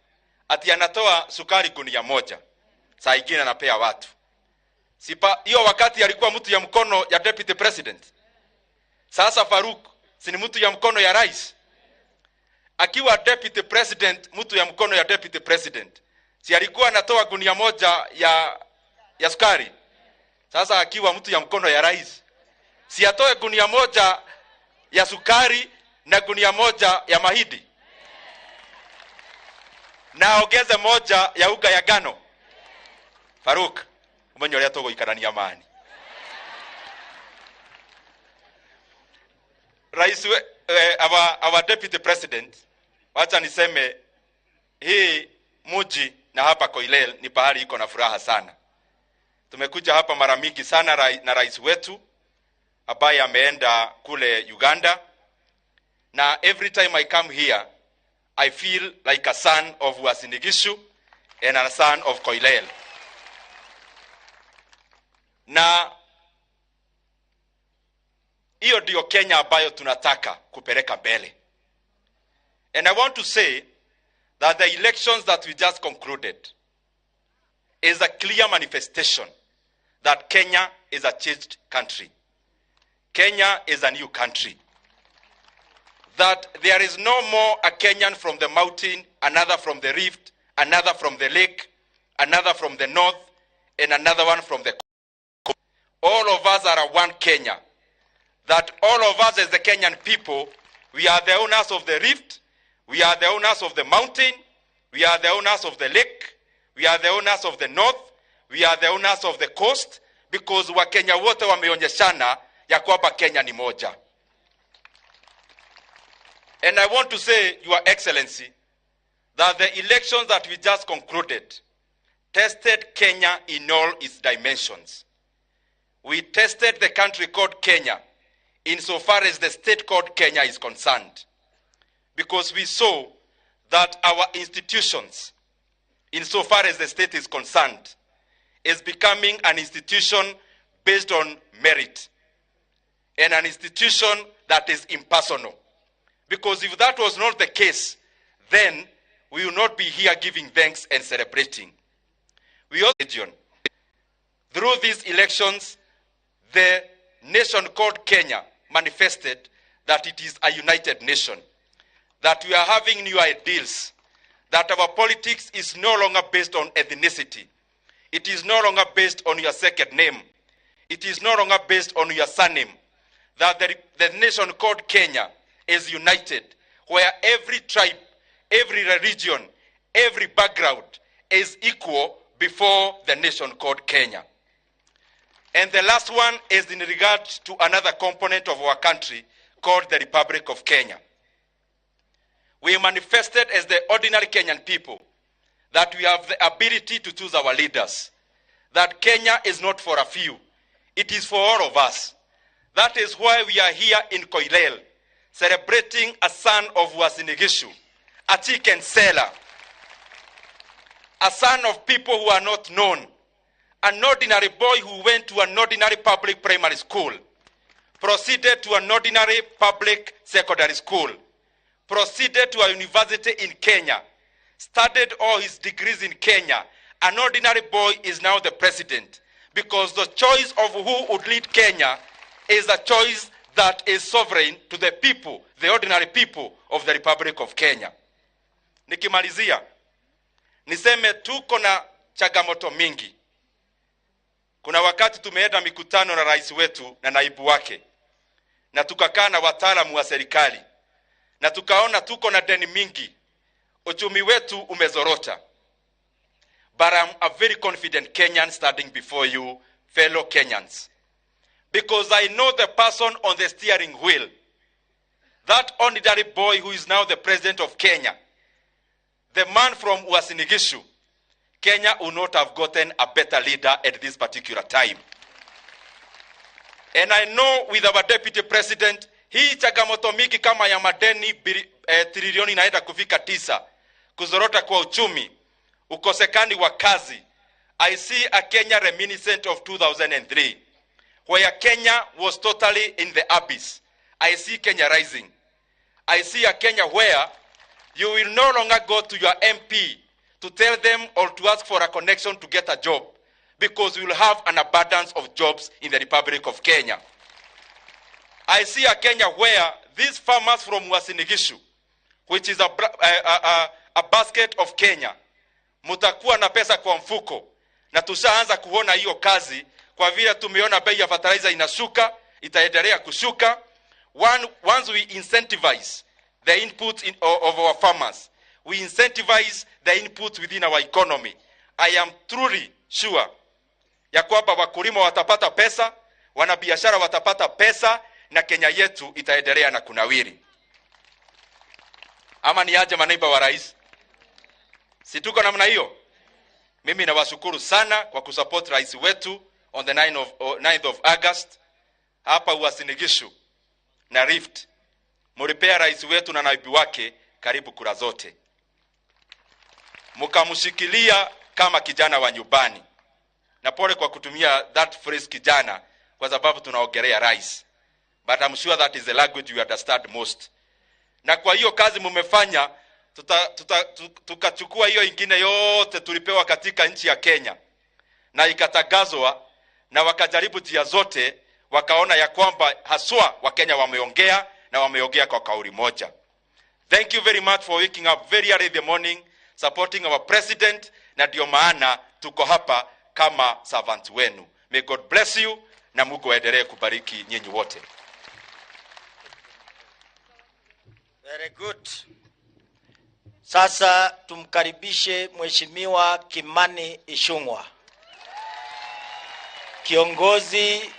ati anatoa sukari gunia moja, saa ingine anapea watu. Sipa hiyo wakati alikuwa mtu ya mkono ya deputy president. Sasa Faruk si ni mtu ya mkono ya rais? Akiwa deputy president, mtu ya mkono ya deputy president, si alikuwa anatoa gunia moja ya sukari? Sasa akiwa mtu ya mkono ya rais, si atoe gunia moja ya sukari na gunia moja ya mahindi na ongeze moja ya uga ya ngano? Faruk, umenye uria tũgũikarania amani. Rais our deputy president, wacha niseme hii muji na hapa Koilel ni pahali iko na furaha sana. Tumekuja hapa mara mingi sana na rais wetu ambaye ameenda kule Uganda, na every time I come here I feel like a son of Uasin Gishu and a son of Koilel. Na hiyo ndio Kenya ambayo tunataka kupeleka mbele. And I want to say that the elections that we just concluded is a clear manifestation that Kenya is a changed country. Kenya is a new country. That there is no more a Kenyan from the mountain, another from the rift, another from the lake, another from the north, and another one from the coast. All of us are a one Kenya. That all of us as the Kenyan people, we are the owners of the rift, we are the owners of the mountain, we are the owners of the lake, we are the owners of the north, we are the owners of the coast, because Wakenya wote wameonyeshana ya kwamba Kenya ni moja. And I want to say, Your Excellency, that the elections that we just concluded tested Kenya in all its dimensions. We tested the country called Kenya insofar as the state called Kenya is concerned, because we saw that our institutions, insofar as the state is concerned, is becoming an institution based on merit and an institution that is impersonal. Because if that was not the case, then we will not be here giving thanks and celebrating. We also, through these elections, the nation called Kenya manifested that it is a united nation, that we are having new ideals, that our politics is no longer based on ethnicity. It is no longer based on your second name. It is no longer based on your surname. That the nation called Kenya is united, where every tribe, every religion, every background is equal before the nation called Kenya. And the last one is in regard to another component of our country called the Republic of Kenya. We manifested as the ordinary Kenyan people that we have the ability to choose our leaders, that Kenya is not for a few, it is for all of us. That is why we are here in Koilel, celebrating a son of Uasin Gishu, a chicken seller, a son of people who are not known, an ordinary boy who went to an ordinary public primary school, Proceeded to an ordinary public secondary school, proceeded to a university in Kenya, studied all his degrees in Kenya. An ordinary boy is now the president because the choice of who would lead Kenya is a choice that is sovereign to the people, the ordinary people of the Republic of Kenya. Nikimalizia, niseme tuko na changamoto mingi. Kuna wakati tumeenda mikutano na rais wetu na naibu wake, na tukakaa na wataalamu wa serikali na tukaona tuko na deni mingi, uchumi wetu umezorota. But I'm a very confident Kenyan standing before you, fellow Kenyans, because I know the person on the steering wheel, that ordinary boy who is now the president of Kenya, the man from Uasin Gishu. Kenya would not have gotten a better leader at this particular time. And I know with our deputy president, hii changamoto mingi kama ya madeni trilioni inaenda kufika 9, kuzorota kwa uchumi, ukosekani wa kazi. I see a Kenya reminiscent of 2003, where Kenya was totally in the abyss. I see Kenya rising. I see a Kenya where you will no longer go to your MP to tell them or to ask for a connection to get a job, because we will have an abundance of jobs in the Republic of Kenya. I see a Kenya where these farmers from Uasin Gishu, which is a basket of Kenya, mutakuwa na pesa kwa mfuko, na tushaanza kuona hiyo kazi kwa vile tumeona bei ya fertilizer inashuka, itaendelea kushuka. Once we incentivize the input of our farmers, we incentivize the input within our economy. I am truly sure ya kwamba wakulima watapata pesa, wanabiashara watapata pesa, na Kenya yetu itaendelea na kunawiri. Ama ni aje, manaibu wa rais? Si tuko namna hiyo? Mimi nawashukuru sana kwa kusupport rais wetu on the 9th of August hapa Uasin Gishu na Rift. Mulipea rais wetu na naibu wake karibu kura zote, mkamshikilia kama kijana wa nyumbani. Na pole kwa kutumia that phrase kijana, kwa sababu tunaongelea rais, but I'm sure that is the language you understand most. Na kwa hiyo kazi mumefanya, tukachukua hiyo ingine yote tulipewa katika nchi ya Kenya na ikatangazwa, na wakajaribu njia zote, wakaona ya kwamba haswa Wakenya wameongea na wameongea kwa kauli moja. Thank you very much for waking up very early in the morning supporting our president, na ndio maana tuko hapa kama servant wenu. May God bless you na Mungu aendelee kubariki nyinyi wote. Very good. Sasa tumkaribishe Mheshimiwa Kimani Ichung'wah, kiongozi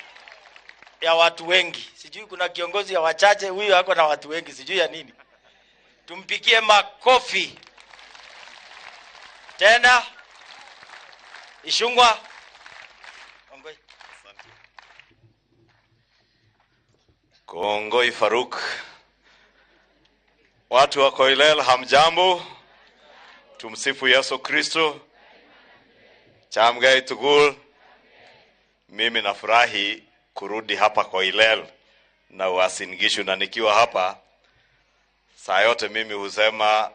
ya watu wengi. Sijui kuna kiongozi ya wachache, huyu ako na watu wengi, sijui ya nini. Tumpigie makofi. Tena Ichung'wah. Kongoi. Kongoi Faruk. Watu wa Koilel, hamjambo? Tumsifu Yesu Kristo. Chamgai tugul. Mimi nafurahi kurudi hapa Koilel na Uasin Gishu, na nikiwa hapa saa yote mimi husema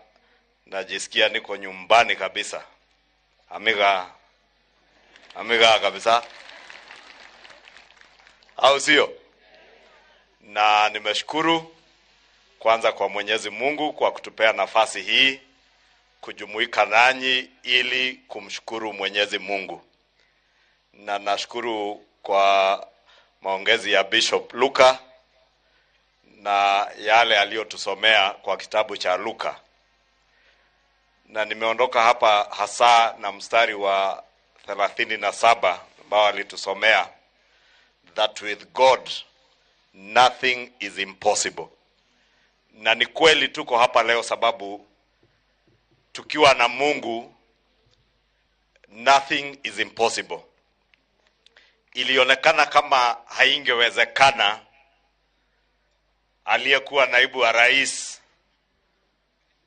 najisikia niko nyumbani kabisa. Amiga, amiga kabisa, au sio? Na nimeshukuru kwanza kwa Mwenyezi Mungu kwa kutupea nafasi hii kujumuika nanyi ili kumshukuru Mwenyezi Mungu. Na nashukuru kwa maongezi ya Bishop Luka na yale aliyotusomea kwa kitabu cha Luka. Na nimeondoka hapa hasa na mstari wa 37 ambao alitusomea, that with God nothing is impossible. Na ni kweli tuko hapa leo sababu tukiwa na Mungu nothing is impossible. Ilionekana kama haingewezekana aliyekuwa naibu wa rais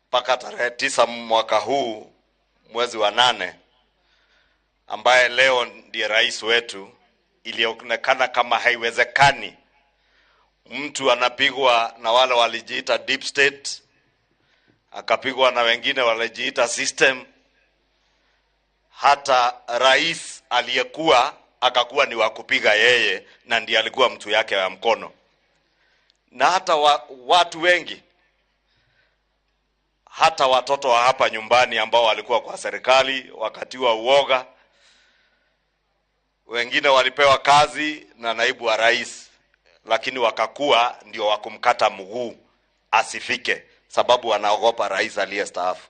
mpaka tarehe 9 mwaka huu mwezi wa 8, ambaye leo ndiye rais wetu, ilionekana kama haiwezekani Mtu anapigwa na wale walijiita deep state, akapigwa na wengine walijiita system. Hata rais aliyekuwa akakuwa ni wa kupiga yeye, na ndiye alikuwa mtu yake wa mkono. Na hata watu wengi, hata watoto wa hapa nyumbani ambao walikuwa kwa serikali wakati wa uoga, wengine walipewa kazi na naibu wa rais, lakini wakakuwa ndio wa kumkata mguu asifike, sababu wanaogopa rais aliyestaafu.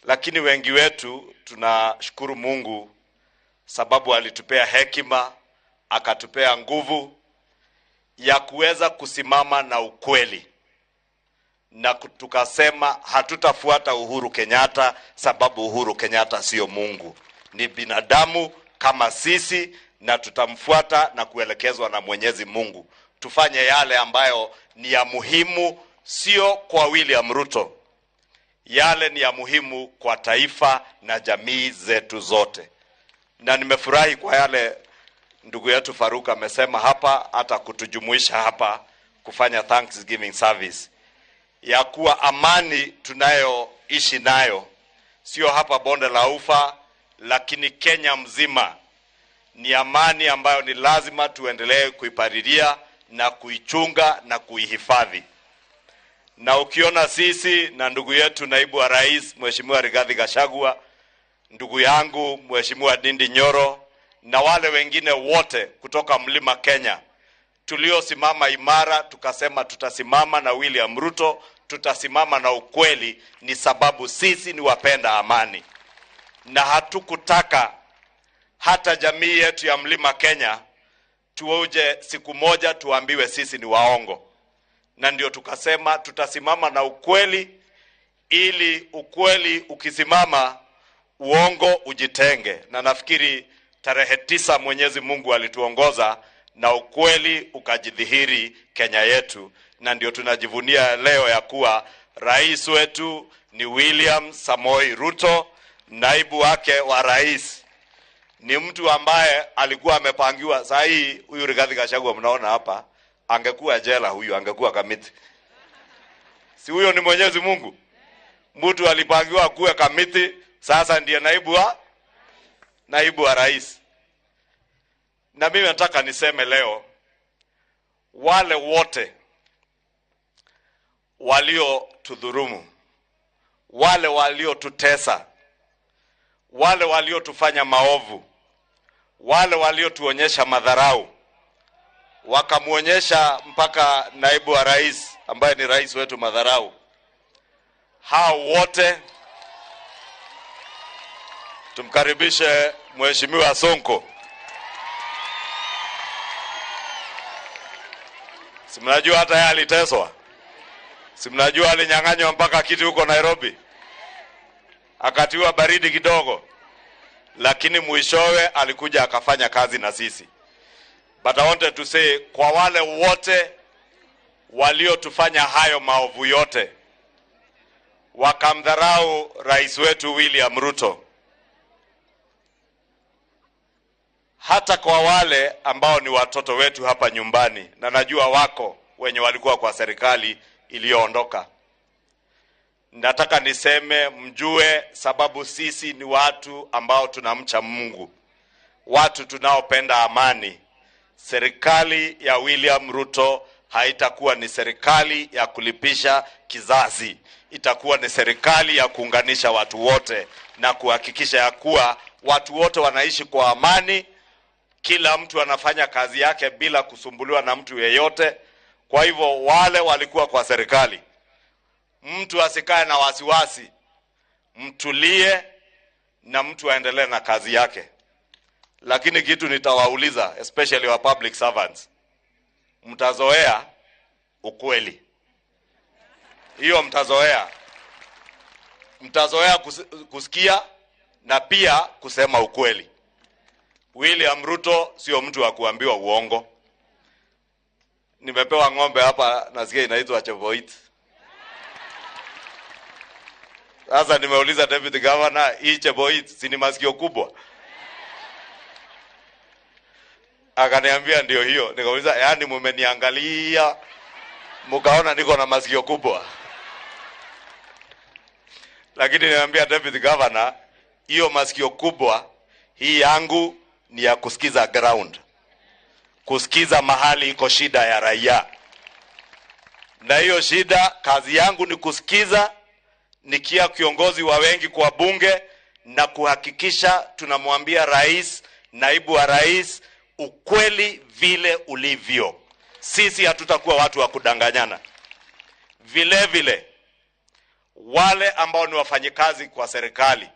Lakini wengi wetu tunashukuru Mungu sababu alitupea hekima, akatupea nguvu ya kuweza kusimama na ukweli, na tukasema hatutafuata Uhuru Kenyatta sababu Uhuru Kenyatta sio Mungu, ni binadamu kama sisi, na tutamfuata na kuelekezwa na Mwenyezi Mungu. Tufanye yale ambayo ni ya muhimu, sio kwa William Ruto, yale ni ya muhimu kwa taifa na jamii zetu zote. Na nimefurahi kwa yale ndugu yetu Faruk amesema hapa, hata kutujumuisha hapa kufanya Thanksgiving service, ya kuwa amani tunayoishi nayo sio hapa Bonde la Ufa, lakini Kenya mzima, ni amani ambayo ni lazima tuendelee kuipalilia na kuichunga na kuihifadhi. Na ukiona sisi na ndugu yetu naibu wa rais Mheshimiwa Rigathi Gachagua, ndugu yangu Mheshimiwa Ndindi Nyoro na wale wengine wote kutoka Mlima Kenya tuliosimama imara tukasema tutasimama na William Ruto, tutasimama na ukweli, ni sababu sisi ni wapenda amani, na hatukutaka hata jamii yetu ya Mlima Kenya tuoje siku moja tuambiwe sisi ni waongo. Na ndio tukasema tutasimama na ukweli, ili ukweli ukisimama uongo ujitenge. Na nafikiri tarehe 9 Mwenyezi Mungu alituongoza na ukweli ukajidhihiri Kenya yetu, na ndio tunajivunia leo ya kuwa rais wetu ni William Samoei Ruto, naibu wake wa rais ni mtu ambaye alikuwa amepangiwa. Saa hii huyu Rigathi Gachagua mnaona hapa, angekuwa jela huyu, angekuwa Kamiti. Si huyo ni Mwenyezi Mungu? Mtu alipangiwa kuwa Kamiti, sasa ndiye naibu wa rais. Na mimi nataka niseme leo, wale wote waliotudhulumu, wale waliotutesa, wale waliotufanya maovu, wale waliotuonyesha madharau, wakamuonyesha mpaka naibu wa rais ambaye ni rais wetu madharau, hao wote tumkaribishe Mheshimiwa Sonko. Si mnajua hata yeye aliteswa? Si mnajua alinyang'anywa mpaka kiti huko Nairobi, akatiwa baridi kidogo, lakini mwishowe alikuja akafanya kazi na sisi. But I wanted to say, kwa wale wote waliotufanya hayo maovu yote, wakamdharau rais wetu William Ruto, hata kwa wale ambao ni watoto wetu hapa nyumbani, na najua wako wenye walikuwa kwa serikali iliyoondoka, nataka niseme mjue, sababu sisi ni watu ambao tunamcha Mungu, watu tunaopenda amani. Serikali ya William Ruto haitakuwa ni serikali ya kulipisha kizazi, itakuwa ni serikali ya kuunganisha watu wote na kuhakikisha ya kuwa watu wote wanaishi kwa amani, kila mtu anafanya kazi yake bila kusumbuliwa na mtu yeyote. Kwa hivyo wale walikuwa kwa serikali, mtu asikae na wasiwasi, mtulie na mtu aendelee na kazi yake. Lakini kitu nitawauliza, especially wa public servants, mtazoea ukweli. Hiyo mtazoea. Mtazoea kusikia na pia kusema ukweli. William Ruto sio mtu wa kuambiwa uongo. Nimepewa ng'ombe hapa, nasikia inaitwa Chevoit. Sasa nimeuliza Deputy Governor, hii Chevoit si ni masikio kubwa? Akaniambia ndio hiyo. Nikauliza, yaani mumeniangalia mkaona niko na masikio kubwa? Lakini niambia Deputy Governor, hiyo masikio kubwa hii yangu ni ya kusikiza ground, kusikiza mahali iko shida ya raia. Na hiyo shida, kazi yangu ni kusikiza, nikia kiongozi wa wengi kwa bunge, na kuhakikisha tunamwambia rais, naibu wa rais, ukweli vile ulivyo. Sisi hatutakuwa watu wa kudanganyana. Vile vile, wale ambao ni wafanyikazi kwa serikali,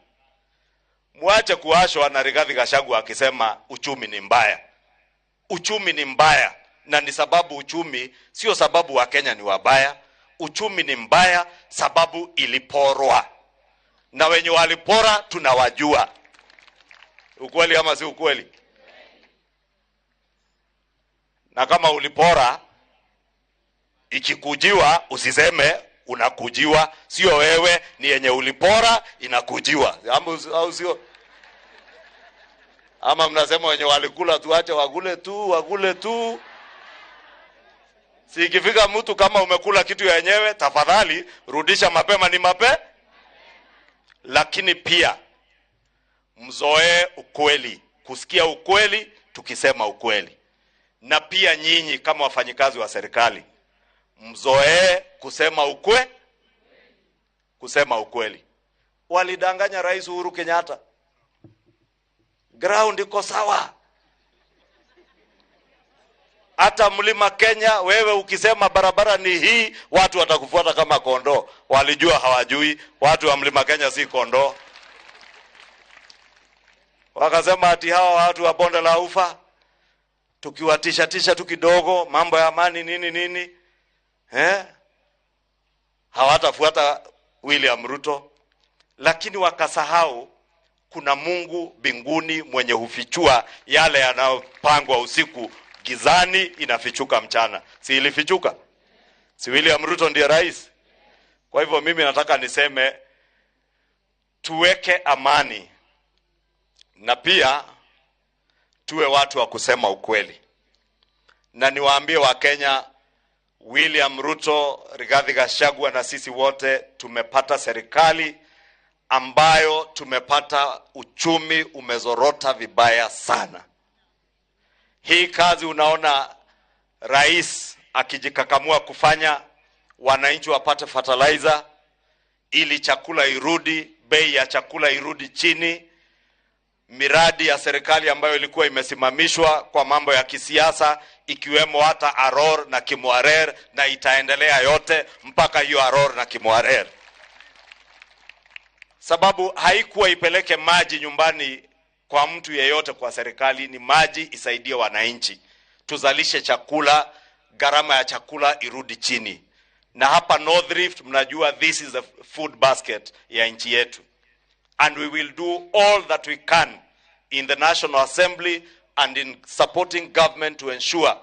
muache kuashwa na Rigathi Gachagua akisema uchumi ni mbaya. Uchumi ni mbaya, na ni sababu uchumi, sio sababu wa Kenya ni wabaya. Uchumi ni mbaya sababu iliporwa, na wenye walipora tunawajua. Ukweli ama si ukweli? Na kama ulipora, ikikujiwa usiseme unakujiwa, sio wewe, ni yenye ulipora inakujiwa. Au sio? Ama mnasema wenye walikula tuache wakule tu, wakule tu. Si ikifika mtu kama umekula kitu yenyewe, tafadhali rudisha mapema, ni mape. Lakini pia mzoee ukweli, kusikia ukweli, tukisema ukweli. Na pia nyinyi kama wafanyikazi wa serikali mzoee kusema ukweli, kusema ukweli. Walidanganya Rais Uhuru Kenyatta, ground iko sawa. Hata mlima Kenya, wewe ukisema barabara ni hii, watu watakufuata kama kondoo. Walijua hawajui, watu wa mlima Kenya si kondoo. Wakasema ati hawa watu wa bonde la ufa tukiwatisha tisha tu kidogo, mambo ya amani nini nini, hawatafuata William Ruto. Lakini wakasahau kuna Mungu mbinguni mwenye hufichua yale yanayopangwa usiku gizani, inafichuka mchana. Si ilifichuka? Si William Ruto ndiye rais? Kwa hivyo mimi nataka niseme tuweke amani, na pia tuwe watu wa kusema ukweli. Na niwaambie wa Kenya, William Ruto, Rigathi Gachagua na sisi wote tumepata serikali ambayo tumepata uchumi umezorota vibaya sana. Hii kazi unaona rais akijikakamua kufanya, wananchi wapate fertilizer ili chakula irudi, bei ya chakula irudi chini. Miradi ya serikali ambayo ilikuwa imesimamishwa kwa mambo ya kisiasa, ikiwemo hata Aror na Kimwarer, na itaendelea yote mpaka hiyo Aror na Kimwarer. Sababu haikuwa ipeleke maji nyumbani kwa mtu yeyote kwa serikali, ni maji isaidie wananchi. Tuzalishe chakula, gharama ya chakula irudi chini. Na hapa North Rift mnajua this is the food basket ya nchi yetu. And we will do all that we can in the National Assembly and in supporting government to ensure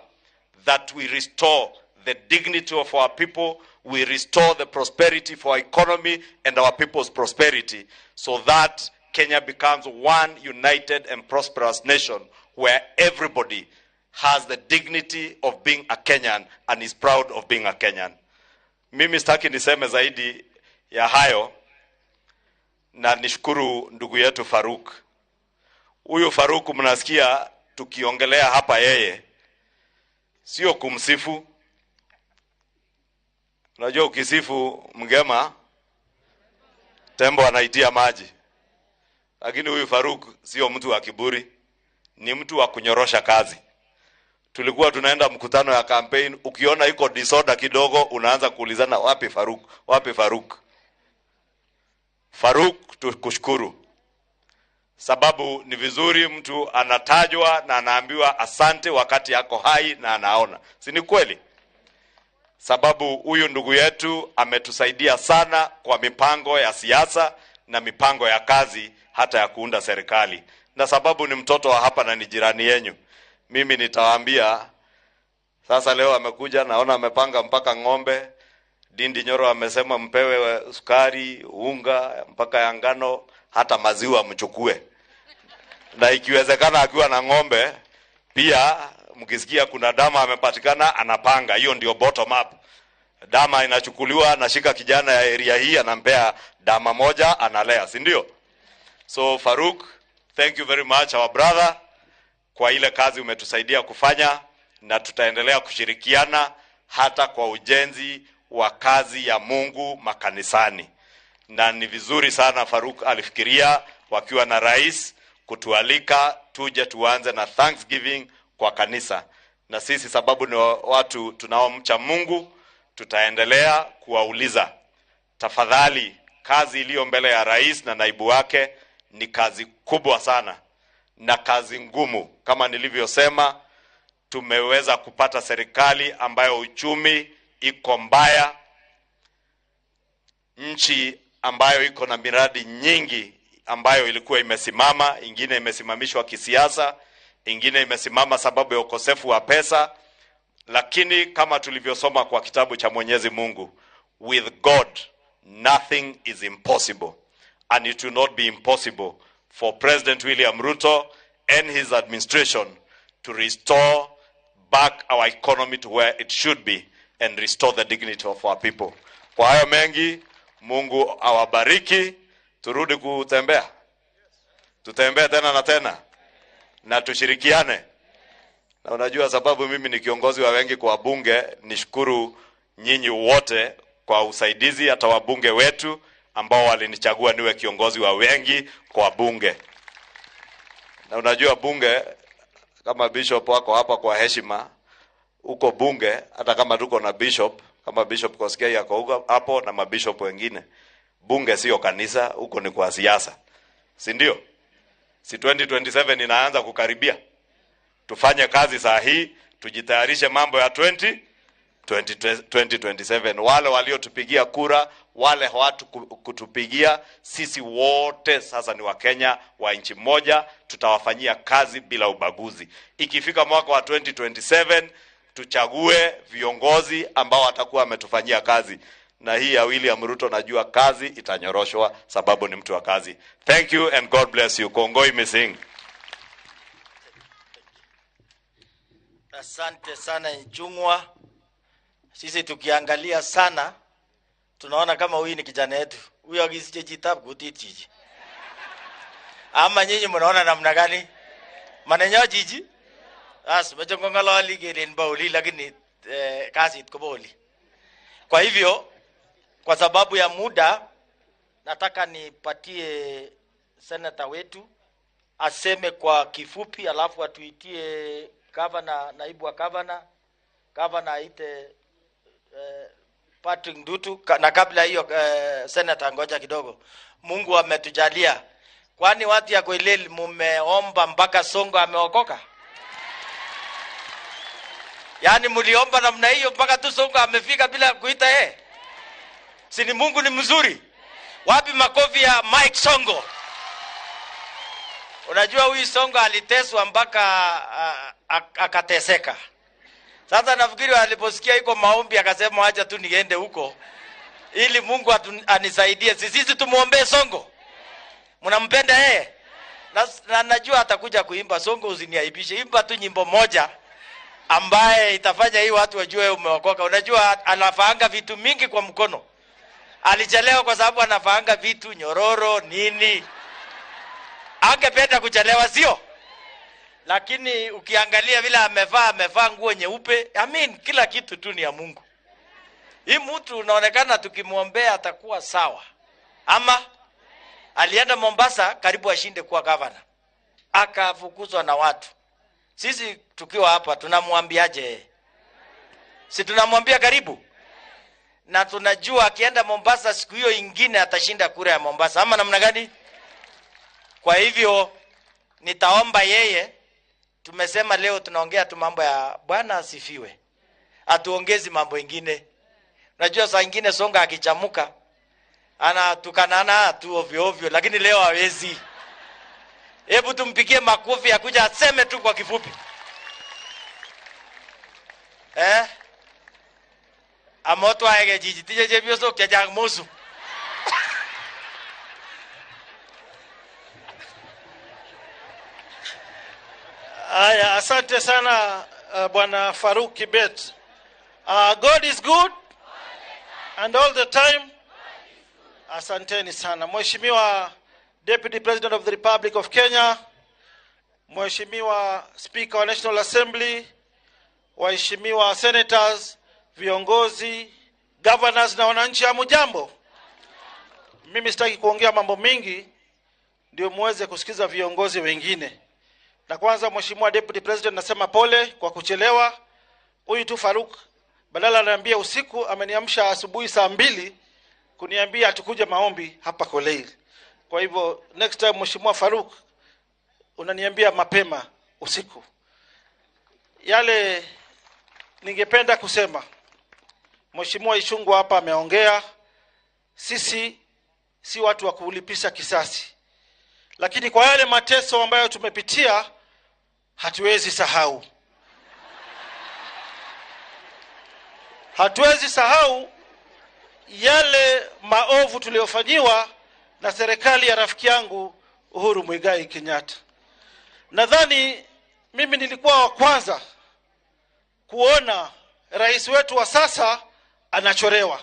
that we restore the dignity of our people, we restore the prosperity for our economy and our people's prosperity, so that Kenya becomes one united and prosperous nation where everybody has the dignity of being a Kenyan and is proud of being a Kenyan. Mimi sitaki niseme zaidi ya hayo, na nishukuru ndugu yetu Faruk. Huyu Faruk mnasikia tukiongelea hapa yeye, sio kumsifu. Unajua ukisifu mgema, tembo anaitia maji. Lakini huyu Faruk sio mtu wa kiburi, ni mtu wa kunyorosha kazi. Tulikuwa tunaenda mkutano ya campaign, ukiona iko disorder kidogo unaanza kuulizana wapi Faruk, wapi Faruk. Faruk, tukushukuru. Sababu ni vizuri mtu anatajwa na anaambiwa asante wakati yako hai na anaona. Si ni kweli? Sababu huyu ndugu yetu ametusaidia sana kwa mipango ya siasa na mipango ya kazi, hata ya kuunda serikali. Na sababu ni mtoto wa hapa na ni jirani yenyu. Mimi nitawaambia sasa, leo amekuja naona amepanga mpaka ng'ombe. Dindi Nyoro amesema mpewe sukari, unga, mpaka ya ngano, hata maziwa mchukue. Na ikiwezekana akiwa na ng'ombe Pia mkisikia kuna dama amepatikana, anapanga. Hiyo ndio bottom up. Dama inachukuliwa, anashika kijana ya area hii, anampea dama moja, analea, si ndio? So Faruk, thank you very much our brother kwa ile kazi umetusaidia kufanya, na tutaendelea kushirikiana hata kwa ujenzi wa kazi ya Mungu makanisani. Na ni vizuri sana Faruk alifikiria wakiwa na rais kutualika tuje tuanze na Thanksgiving kwa kanisa, na sisi sababu ni watu tunaomcha Mungu, tutaendelea kuwauliza tafadhali, kazi iliyo mbele ya rais na naibu wake ni kazi kubwa sana na kazi ngumu. Kama nilivyosema, tumeweza kupata serikali ambayo uchumi iko mbaya, nchi ambayo iko na miradi nyingi ambayo ilikuwa imesimama, ingine imesimamishwa kisiasa, ingine imesimama sababu ya ukosefu wa pesa. Lakini kama tulivyosoma kwa kitabu cha Mwenyezi Mungu, with God nothing is impossible, and it will not be impossible for President William Ruto and his administration to restore back our economy to where it should be and restore the dignity of our people. Kwa hayo mengi, Mungu awabariki. Turudi kutembea, tutembee tena na tena na tushirikiane. Na unajua sababu mimi ni kiongozi wa wengi kwa bunge, nishukuru nyinyi wote kwa usaidizi, hata wabunge wetu ambao walinichagua niwe kiongozi wa wengi kwa bunge. Na unajua bunge, kama bishop wako hapa kwa heshima, huko bunge, hata kama tuko na bishop, kama Bishop Koskei ako huko hapo na mabishop wengine, bunge sio kanisa, huko ni kwa siasa, si ndio? Si 2027 inaanza kukaribia. Tufanye kazi saa hii, tujitayarishe mambo ya 2027. Wale waliotupigia kura, wale watu kutupigia, sisi wote sasa ni Wakenya wa nchi moja, tutawafanyia kazi bila ubaguzi. Ikifika mwaka wa 2027 tuchague viongozi ambao watakuwa wametufanyia kazi. Na hii ya William Ruto najua kazi itanyoroshwa sababu ni mtu wa kazi. Thank you and God bless you. Kongoi missing. Asante sana Ichung'wa. Sisi tukiangalia sana tunaona kama huyu ni kijana yetu. Huyu akisiche chitab kutit chichi. Ama nyinyi mnaona namna gani? Manenyo chichi? As meche kong'ololi kelen bo oli lakini kasit kobo oli. Kwa hivyo, kwa sababu ya muda, nataka nipatie seneta wetu aseme kwa kifupi, alafu atuitie governor, naibu wa governor, governor aite Patrick Ndutu. Na kabla hiyo senator, ngoja kidogo. Mungu ametujalia. Kwani watu ya Koilel mumeomba mpaka Sonko ameokoka? Yaani mliomba namna hiyo mpaka tu Sonko amefika bila kuita yeye? Si ni Mungu ni mzuri? Wapi makofi ya Mike Sonko? Unajua huyu Sonko aliteswa mpaka akateseka. Sasa nafikiri aliposikia iko maombi akasema acha tu niende huko ili Mungu anisaidie. Sisi tumuombee Sonko. Mnampenda yeye? Na najua atakuja kuimba Sonko usiniaibishe. Imba tu nyimbo moja ambaye itafanya hii watu wajue umeokoka. Unajua anafaanga vitu mingi kwa mkono. Alichelewa kwa sababu anafaanga vitu nyororo nini. Angependa kuchelewa sio? Lakini ukiangalia vile amevaa nguo nyeupe. I mean, kila kitu tu ni ya Mungu. Hii mtu unaonekana tukimwombea atakuwa sawa. Ama alienda Mombasa karibu ashinde kuwa governor. Akafukuzwa na watu. Sisi tukiwa hapa tunamwambiaje? Si tunamwambia karibu? Na tunajua akienda Mombasa siku hiyo ingine atashinda kura ya Mombasa. Ama namna gani? Kwa hivyo nitaomba yeye. Tumesema leo tunaongea tu mambo ya Bwana asifiwe. Atuongezi mambo ingine. Unajua saa ingine Sonko akichamuka anatukanana tu ovyo ovyo, lakini leo hawezi. Hebu tumpigie makofi akuja aseme tu kwa kifupi. Amoto aege jiji tije chepyosok chechang mosu. Aya, asante sana Bwana Faruk Kibet. God is good and all the time. Asanteni sana. Mheshimiwa Deputy President of the Republic of Kenya, Mheshimiwa Speaker wa National Assembly, waheshimiwa senators, viongozi, governors na wananchi, hamujambo? Mimi sitaki kuongea mambo mingi ndio muweze kusikiza viongozi wengine. Na kwanza, Mheshimiwa Deputy President, nasema pole kwa kuchelewa. Huyu tu Faruk badala ananiambia usiku, ameniamsha asubuhi saa 2 kuniambia tukuje maombi hapa Koleil. Kwa hivyo next time, Mheshimiwa Faruk, unaniambia mapema usiku. Yale ningependa kusema, Mheshimiwa Ichung'wah hapa ameongea, sisi si watu wa kulipisha kisasi, lakini kwa yale mateso ambayo tumepitia hatuwezi sahau. Hatuwezi sahau yale maovu tuliyofanyiwa na serikali ya rafiki yangu Uhuru Muigai Kenyatta. Nadhani mimi nilikuwa wa kwanza kuona rais wetu wa sasa anachorewa.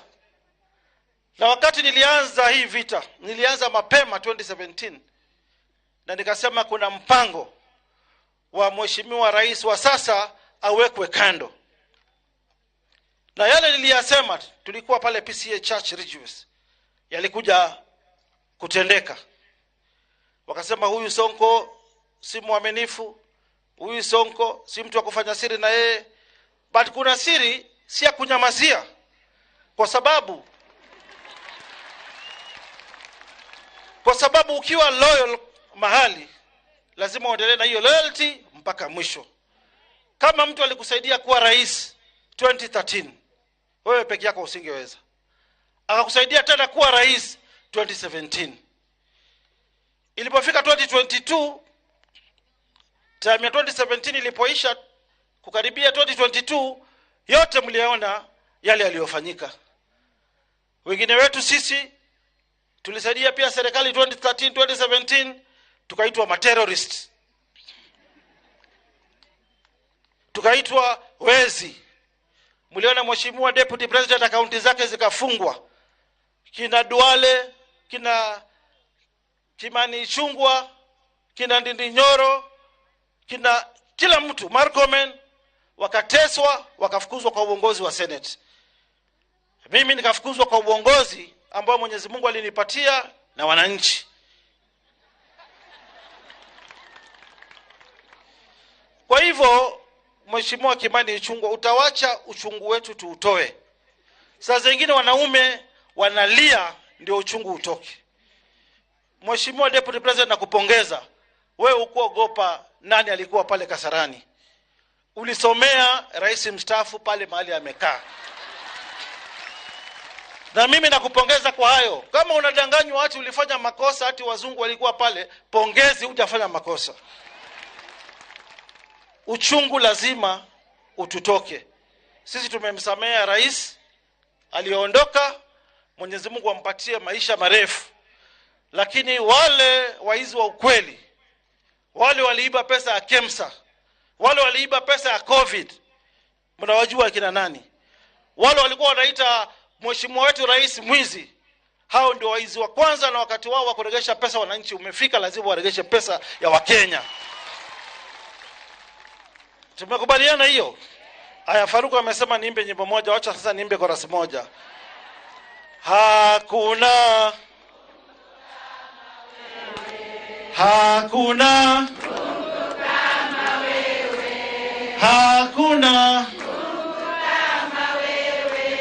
Na wakati nilianza hii vita, nilianza mapema 2017, na nikasema kuna mpango wa mheshimiwa rais wa sasa awekwe kando. Na yale niliyasema, tulikuwa pale PCA Church Ridgeways, yalikuja kutendeka. Wakasema huyu Sonko si mwaminifu, huyu Sonko si mtu wa kufanya siri na yeye. But kuna siri si ya kunyamazia, kwa sababu ukiwa loyal mahali lazima uendelee na hiyo loyalty mpaka mwisho. Kama mtu alikusaidia kuwa rais 2013, wewe peke yako usingeweza. Akakusaidia tena kuwa rais 2017. Ilipofika 2022, time ya 2017 ilipoisha kukaribia 2022, yote mliona yale yaliyofanyika. Wengine wetu sisi tulisaidia pia serikali 2013, 2017, tukaitwa materrorist, tukaitwa wezi. Mliona Mheshimiwa Deputy President akaunti zake zikafungwa, kina Duale, kina Kimani Ichung'wah, kina Ndindi Nyoro, kina kila mtu, Marcomen, wakateswa, wakafukuzwa kwa uongozi wa Senate. Mimi nikafukuzwa kwa uongozi ambao Mwenyezi Mungu alinipatia na wananchi. Kwa hivyo Mheshimiwa Kimani Ichung'wah, utawacha uchungu wetu tuutoe. Saa zingine wanaume wanalia ndio uchungu utoke. Mheshimiwa Deputy President, nakupongeza. Wewe hukuogopa nani alikuwa pale Kasarani. Ulisomea rais mstaafu pale mahali amekaa. Na mimi nakupongeza kwa hayo. Kama unadanganywa ati ulifanya makosa, ati wazungu walikuwa pale, pongezi, hujafanya makosa. Uchungu lazima ututoke. Sisi tumemsamea rais aliondoka, Mwenyezi Mungu ampatie maisha marefu. Lakini wale waizi wa ukweli, wale waliiba pesa ya KEMSA, wale waliiba pesa ya COVID, mnawajua kina nani? Wale walikuwa wanaita mheshimiwa wetu rais mwizi, hao ndio waizi wa kwanza, na wakati wao wa kuregesha pesa wananchi umefika, lazima waregeshe pesa ya Wakenya. Tumekubaliana hiyo? Aya, Faruku amesema niimbe nyimbo moja, wacha sasa niimbe chorus moja. Hakuna, hakuna Mungu kama wewe, hakuna Mungu kama wewe,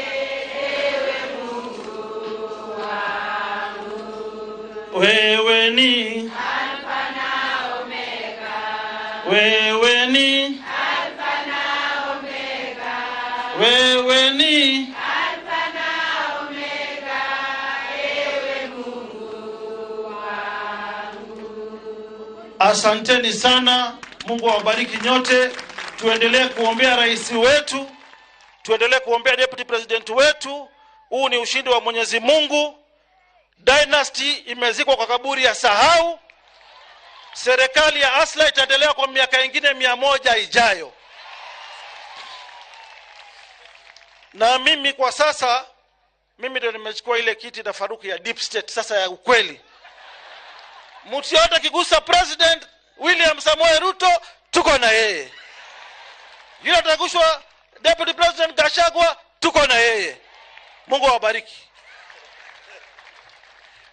ewe Mungu wangu. Wewe ni Alfa na Omega, wewe ni Alfa na Omega, wewe ni Alfa na Omega, ewe Mungu wangu. Asanteni sana, Mungu awabariki nyote. Tuendelee kuombea rais wetu, tuendelee kuombea deputy president wetu. Huu ni ushindi wa Mwenyezi Mungu. Dynasty imezikwa kwa kaburi ya sahau. Serikali ya Asla itaendelea kwa miaka ingine 100 ijayo. Na mimi kwa sasa, mimi ndio nimechukua ile kiti na Faruku ya deep state sasa ya ukweli. Mtu yote akigusa President William Samoei Ruto, tuko na yeye. Yule ataguswa Deputy President Gachagua, tuko na yeye. Mungu awabariki.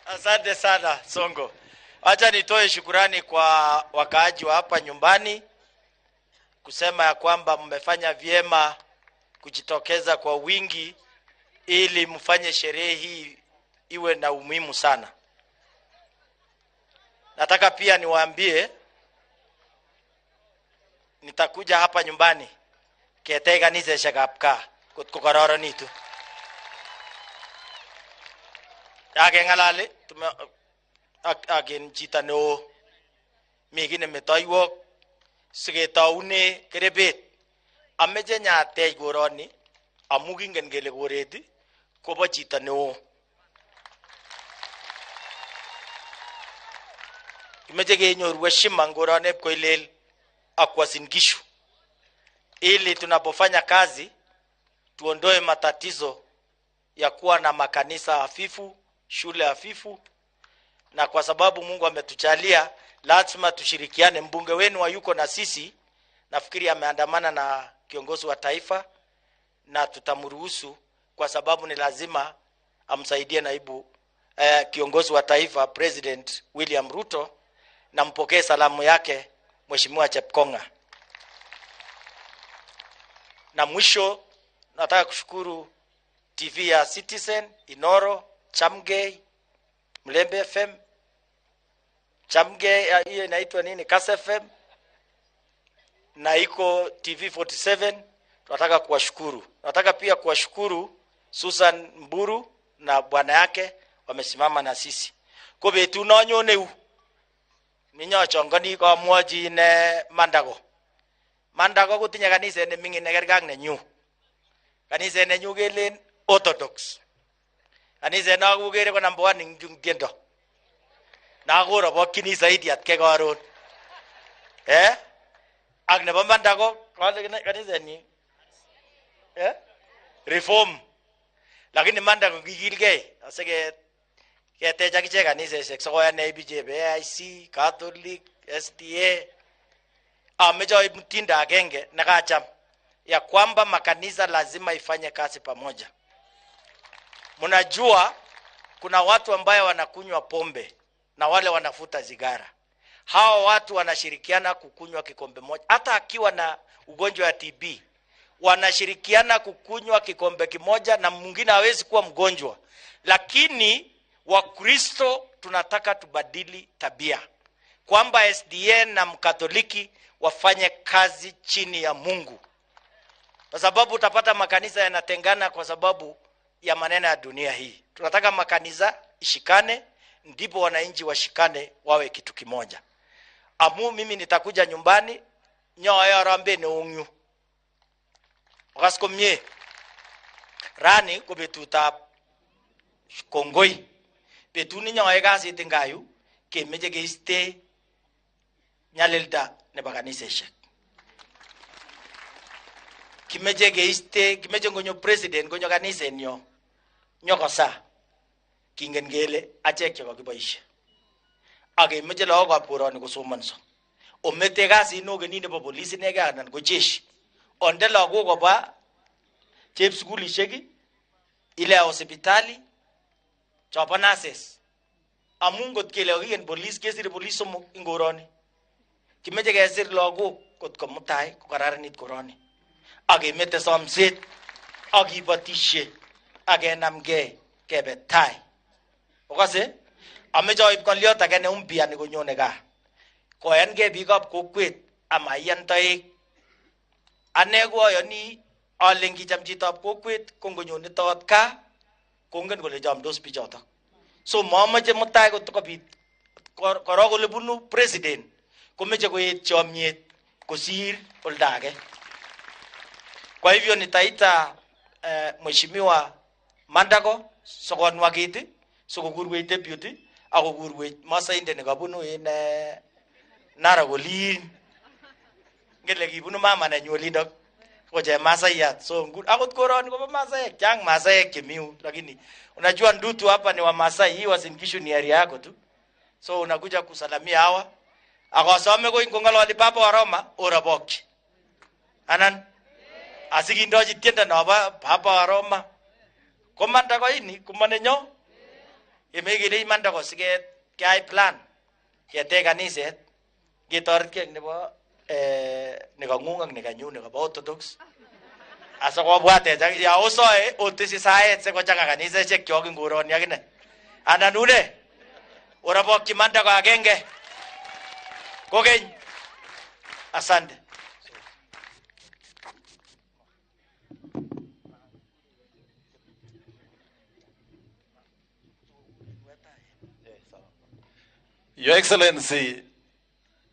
Asante sana Sonko. Acha nitoe shukurani kwa wakaaji wa hapa nyumbani kusema ya kwamba mmefanya vyema kujitokeza kwa wingi ili mfanye sherehe hii iwe na umuhimu sana. Nataka pia niwaambie nitakuja hapa nyumbani ketech kaniseshekab gaa kot ko kororonitu. Akeng'alali ak en chito neo mi kiy nemetoiwok siketoune kerebet. Ameche nyatech koroni amu kingen kele koret kobo chito neo. Kimeche kenyoru heshima ngoroni Koilel ak Uasin Gishu ili tunapofanya kazi tuondoe matatizo ya kuwa na makanisa hafifu, shule hafifu. Na kwa sababu Mungu ametujalia, lazima tushirikiane. Mbunge wenu hayuko na sisi, nafikiri ameandamana na kiongozi wa taifa, na tutamruhusu kwa sababu ni lazima amsaidie naibu kiongozi wa taifa President William Ruto, na mpokee salamu yake Mheshimiwa Chepkonga. Na mwisho nataka kushukuru TV ya Citizen, Inoro, Chamgei, Mlembe FM, Chamgei hiyo inaitwa nini, Kass FM, na iko TV 47. Tunataka kuwashukuru. Nataka pia kuwashukuru Susan Mburu na bwana yake, wamesimama na sisi. Ko betut nonyone yu ninyochongoni komwochi ine Mandago. Mandago kotinye kaniset neming'in nekerkei ak nenyu. Kaniset nenyu kelen Orthodox. Kaniset nokokere ko number 1 eng tiendo. Nakorobokchini zaidi atke karon. Ak nebo Mandago kale kanisenyin Reform. Lakini Mandago kikilgei asike ketech akichek kaniseshek sikoyanech biik chebo AIC, Catholic, SDA. Ameche aib mtindo agenge nekacham ya kwamba makanisa lazima ifanye kazi pamoja. Mnajua kuna watu ambaye wanakunywa pombe na wale wanafuta sigara. Hao watu wanashirikiana kukunywa kikombe moja. Hata akiwa na ugonjwa wa TB, wanashirikiana kukunywa kikombe kimoja, na mwingine hawezi kuwa mgonjwa. Lakini Wakristo tunataka tubadili tabia, kwamba SDA na Mkatoliki wafanye kazi chini ya Mungu. Kwa sababu utapata makanisa yanatengana kwa sababu ya maneno ya dunia hii. Tunataka makanisa ishikane, ndipo wananchi washikane wawe kitu kimoja. Amu mimi nitakuja nyumbani nyoyo arambe neungyu. Okas komie. Rani ko betutab kongoi. Betut ninyoe kasit en gaa yu kemeche keiste nyalilda nebo kaniseshek. Kimeche keiste, kimeche ngonyo president konyo kanisenyo nyokosa. Kingen kele achek chekokiboisie. Ak kemeche lagokab koroni kosomonso. Omete kasit nokeni nebo polis inegei anan ko jeshi. Onde lagok koba chepsukulishek, ile hospitali, chobo nurses. Amun ngot kele kakiken polis, kesire polis 3 eng koroni. Kimeche kesir lagok kot ko mutai kokararanit koroni. Ak kemete somset, ak kibotisie, ak kenamgei kebe tai. Okase? Ameche aib ng'oliot age ne mpya nekonyone gaa. Koyangei biikab kokwet amaiyan toek. Ane ko ayoni ale ngicham chitab kokwet ko ngonyone toot gaa kongen kole chamdos bichotok. So mamache mutai kotokobit korok ole bunu president komeche koet chomyet kosir olda age. Kwa hivyo nitaita Mheshimiwa Mandago sokonwakit, sikokurwech deputy, akokurwech masaindet nekabunu en Narok olin. Ngele kibunu mama nenyu olindok ko chemasaiat. So akot koroni kobo Masaek, chang Masaek chemi yu, lakini unajua Ndutu hapa ni wa Masai, hii Uasin Gishu ni area yako tu. So unakuja kusalamia hawa. Akosome ko ingongololi Papa wa Roma orobokyi. Anan asikindochi tiendo nobo Papa wa Roma. Komanda ko ini komanenyo. Yemekele imanda ko siket keyai plan ketech kaniset ketoretkei nebo nekang'ung ak nekanyu nekobo Orthodox. Asikobwatech ya osoe otesyi saet sikochang'a kanisosiek kyok eng koroni akine. Anan une orobokyi manda ko agenge kokeny. Asante. Your Excellency,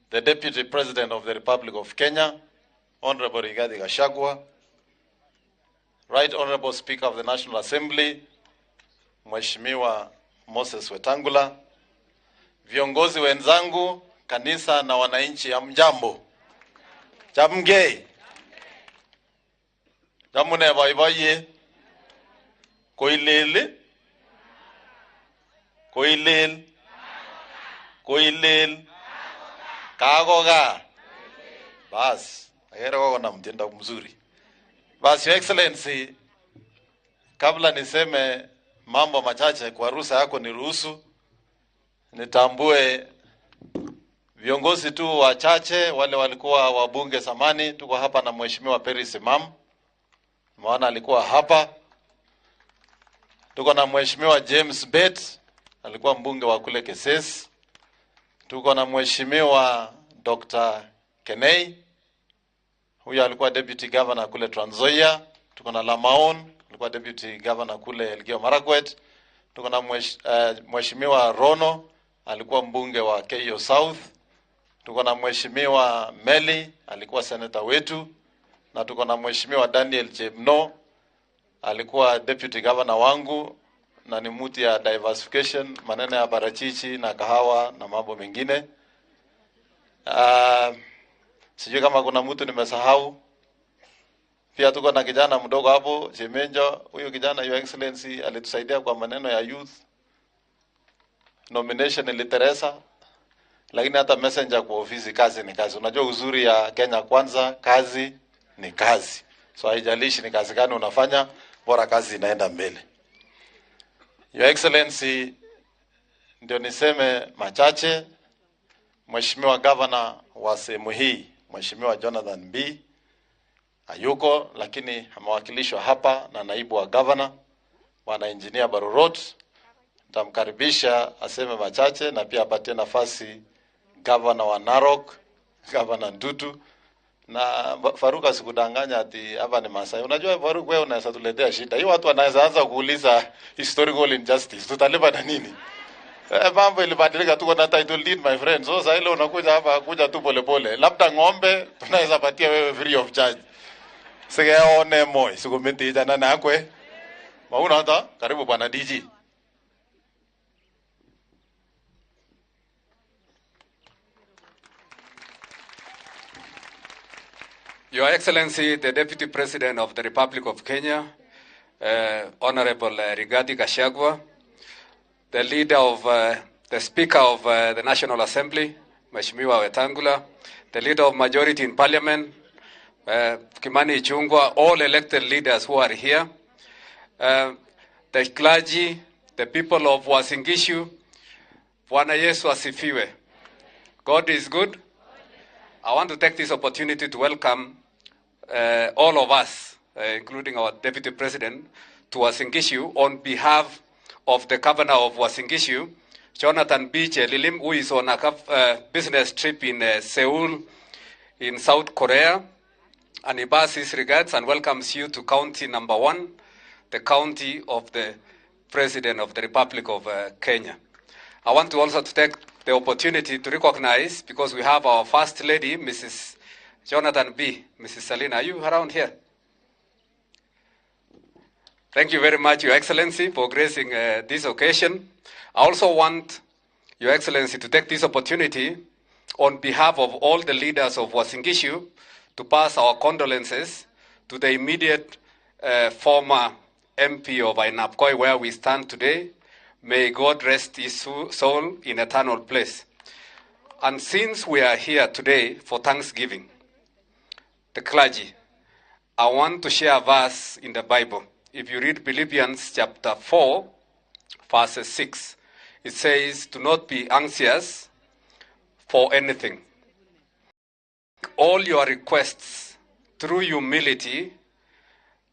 the Deputy President of the Republic of Kenya, Honorable Rigathi Gachagua, Right Honorable Speaker of the National Assembly, Mheshimiwa Moses Wetangula, viongozi wenzangu, kanisa na wananchi, hamjambo? Chamgei. Chamune boiboiyet? Koilel? Koilel? Koilel? Kakokaa? Bas, agere kokonam tiendo mzuri. Bas, Your Excellency, kabla niseme mambo machache, kwa ruhusa yako niruhusu nitambue viongozi tu wachache wale walikuwa wabunge zamani. Tuko hapa na Mheshimiwa Peris Imam, maana alikuwa hapa. Tuko na Mheshimiwa James Bett, alikuwa mbunge wa kule Keses. Tuko na Mheshimiwa Dr. Kenei, huyu alikuwa deputy governor kule Trans Nzoia. Tuko na Lamaon, alikuwa deputy governor kule Elgeyo Marakwet. Tuko na Mheshimiwa Rono, alikuwa mbunge wa Keyo South. Tuko na Mheshimiwa Meli, alikuwa senator wetu, na tuko na Mheshimiwa Daniel Chepno, alikuwa deputy governor wangu na ni mtu ya diversification, maneno ya parachichi na kahawa na mambo mengine. Sijui kama kuna mtu nimesahau. Pia tuko na kijana mdogo hapo Chemenjo. Huyu kijana, Your Excellency, alitusaidia kwa maneno ya youth nomination iliteresa, lakini hata messenger kwa ofisi, kazi ni kazi. Unajua uzuri ya Kenya Kwanza, kazi ni kazi. So haijalishi ni kazi gani unafanya, bora kazi inaenda mbele. Your Excellency, ndio niseme machache. Mheshimiwa Governor wa sehemu hii, Mheshimiwa Jonathan B hayuko, lakini amewakilishwa hapa na naibu wa governor Bwana Engineer Barorot. Nitamkaribisha aseme machache na pia apatie nafasi governor wa Narok, Governor Ndutu. Na Faruk asikudanganya ati hapa ni Masai. Unajua Faruk, wewe unaweza tuletea shida. Hii watu wanaweza anza kuuliza historical injustice. Tutalipa na nini? Mambo ilibadilika, tuko na title deed my friend. So sasa ile unakuja hapa kuja tu pole pole. Labda ng'ombe tunaweza patia wewe free of charge. Sigeone moi, sikumiti jana na kwe. Mauna hata karibu Bwana DG. Your Excellency, the Deputy President of the Republic of Kenya, Honorable Rigathi Gachagua, the leader of the Speaker of the National Assembly, Mheshimiwa Wetangula, the leader of majority in Parliament, Kimani Ichung'wah, all elected leaders who are here, the clergy, the people of Uasin Gishu, Bwana Yesu asifiwe. God is good. I want to take this opportunity to welcome all of us, including our Deputy President, to Uasin Gishu on behalf of the Governor of Uasin Gishu, Jonathan B. Chelilim, who is on a business trip in Seoul in South Korea. And he bows his regards and welcomes you to county number 1, the county of the President of the Republic of Kenya. I want to also to take the opportunity to recognize, because we have our First Lady, Mrs. Jonathan B. Mrs. Salina, are you around here? Thank you very much, Your Excellency, for gracing this occasion. I also want Your Excellency to take this opportunity on behalf of all the leaders of Uasin Gishu to pass our condolences to the immediate former MP of Ainabkoi, where we stand today. May God rest his soul in eternal place. And since we are here today for Thanksgiving, the clergy, I want to share a verse in the Bible. If you read Philippians chapter 4, verse 6, it says, "Do not be anxious for anything. All your requests through humility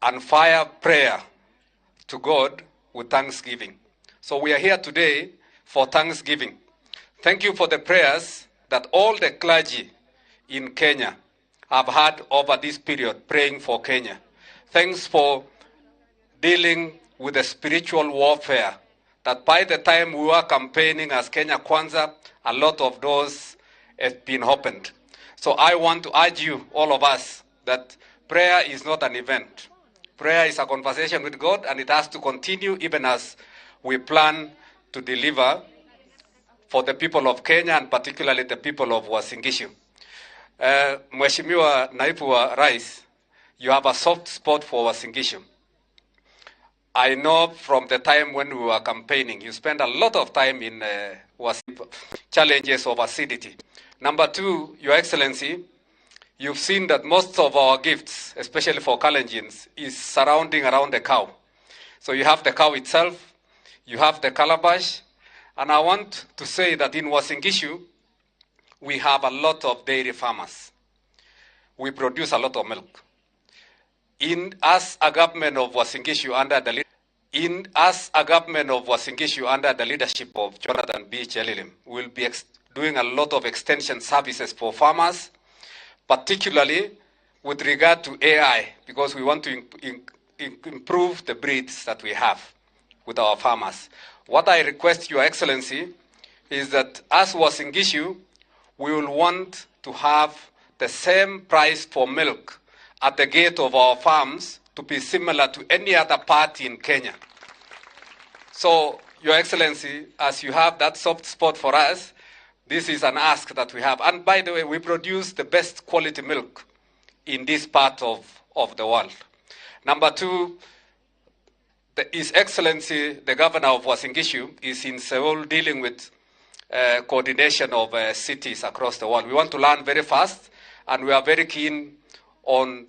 and fire prayer to God with thanksgiving." So we are here today for thanksgiving. Thank you for the prayers that all the clergy in Kenya have had over this period, praying for Kenya. Thanks for dealing with the spiritual warfare that by the time we were campaigning as Kenya Kwanza, a lot of doors have been opened. So I want to urge you, all of us, that prayer is not an event. Prayer is a conversation with God, and it has to continue even as we plan to deliver for the people of Kenya and particularly the people of Uasin Gishu. Mheshimiwa Naibu wa Rais, you have a soft spot for Uasin Gishu. I know from the time when we were campaigning, you spent a lot of time in challenges of acidity. Number two, Your Excellency, you've seen that most of our gifts, especially for Kalenjins, is surrounding around the cow. So you have the cow itself, you have the calabash, and I want to say that in Uasin Gishu, we have a lot of dairy farmers. We produce a lot of milk. In as a government of Uasin Gishu under the leadership of Jonathan B. Chelilim, we'll be doing a lot of extension services for farmers, particularly with regard to AI, because we want to improve the breeds that we have with our farmers. What I request, Your Excellency, is that as Uasin Gishu, we will want to have the same price for milk at the gate of our farms to be similar to any other party in Kenya. So, Your Excellency, as you have that soft spot for us, this is an ask that we have. And by the way, we produce the best quality milk in this part of the world. Number two, His Excellency, the Governor of Uasin Gishu, is in Seoul dealing with coordination of cities across the world. We want to learn very fast, and we are very keen on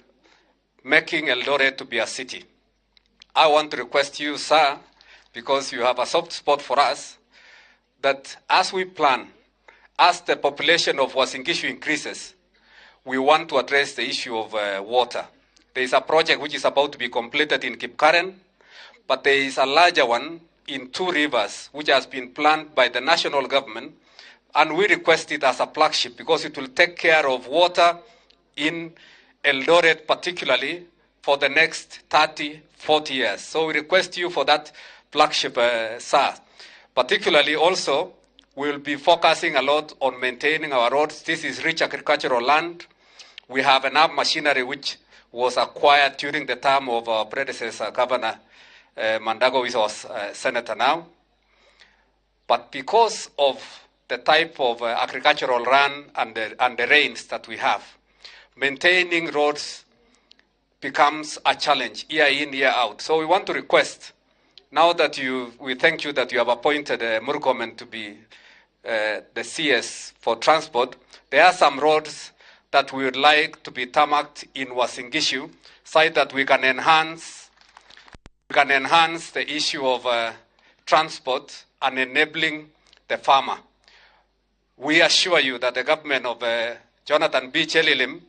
making Eldoret to be a city. I want to request you, sir, because you have a soft spot for us, that as we plan, as the population of Uasin Gishu increases, we want to address the issue of water. There is a project which is about to be completed in Kipkaren, but there is a larger one in Two Rivers, which has been planned by the national government, and we request it as a flagship because it will take care of water in Eldoret particularly for the next 30, 40 years. So we request you for that flagship, sir. Particularly also, we will be focusing a lot on maintaining our roads. This is rich agricultural land. We have enough machinery which was acquired during the term of our predecessor, Governor Mandago, who is our senator now. But because of the type of agricultural run and the rains that we have, maintaining roads becomes a challenge year in, year out. So we want to request, now that we thank you that you have appointed Murkomen to be the CS for transport, there are some roads that we would like to be tarmacked in Uasin Gishu, so that we can enhance the issue of transport and enabling the farmer. We assure you that the government of Jonathan B. Chelilim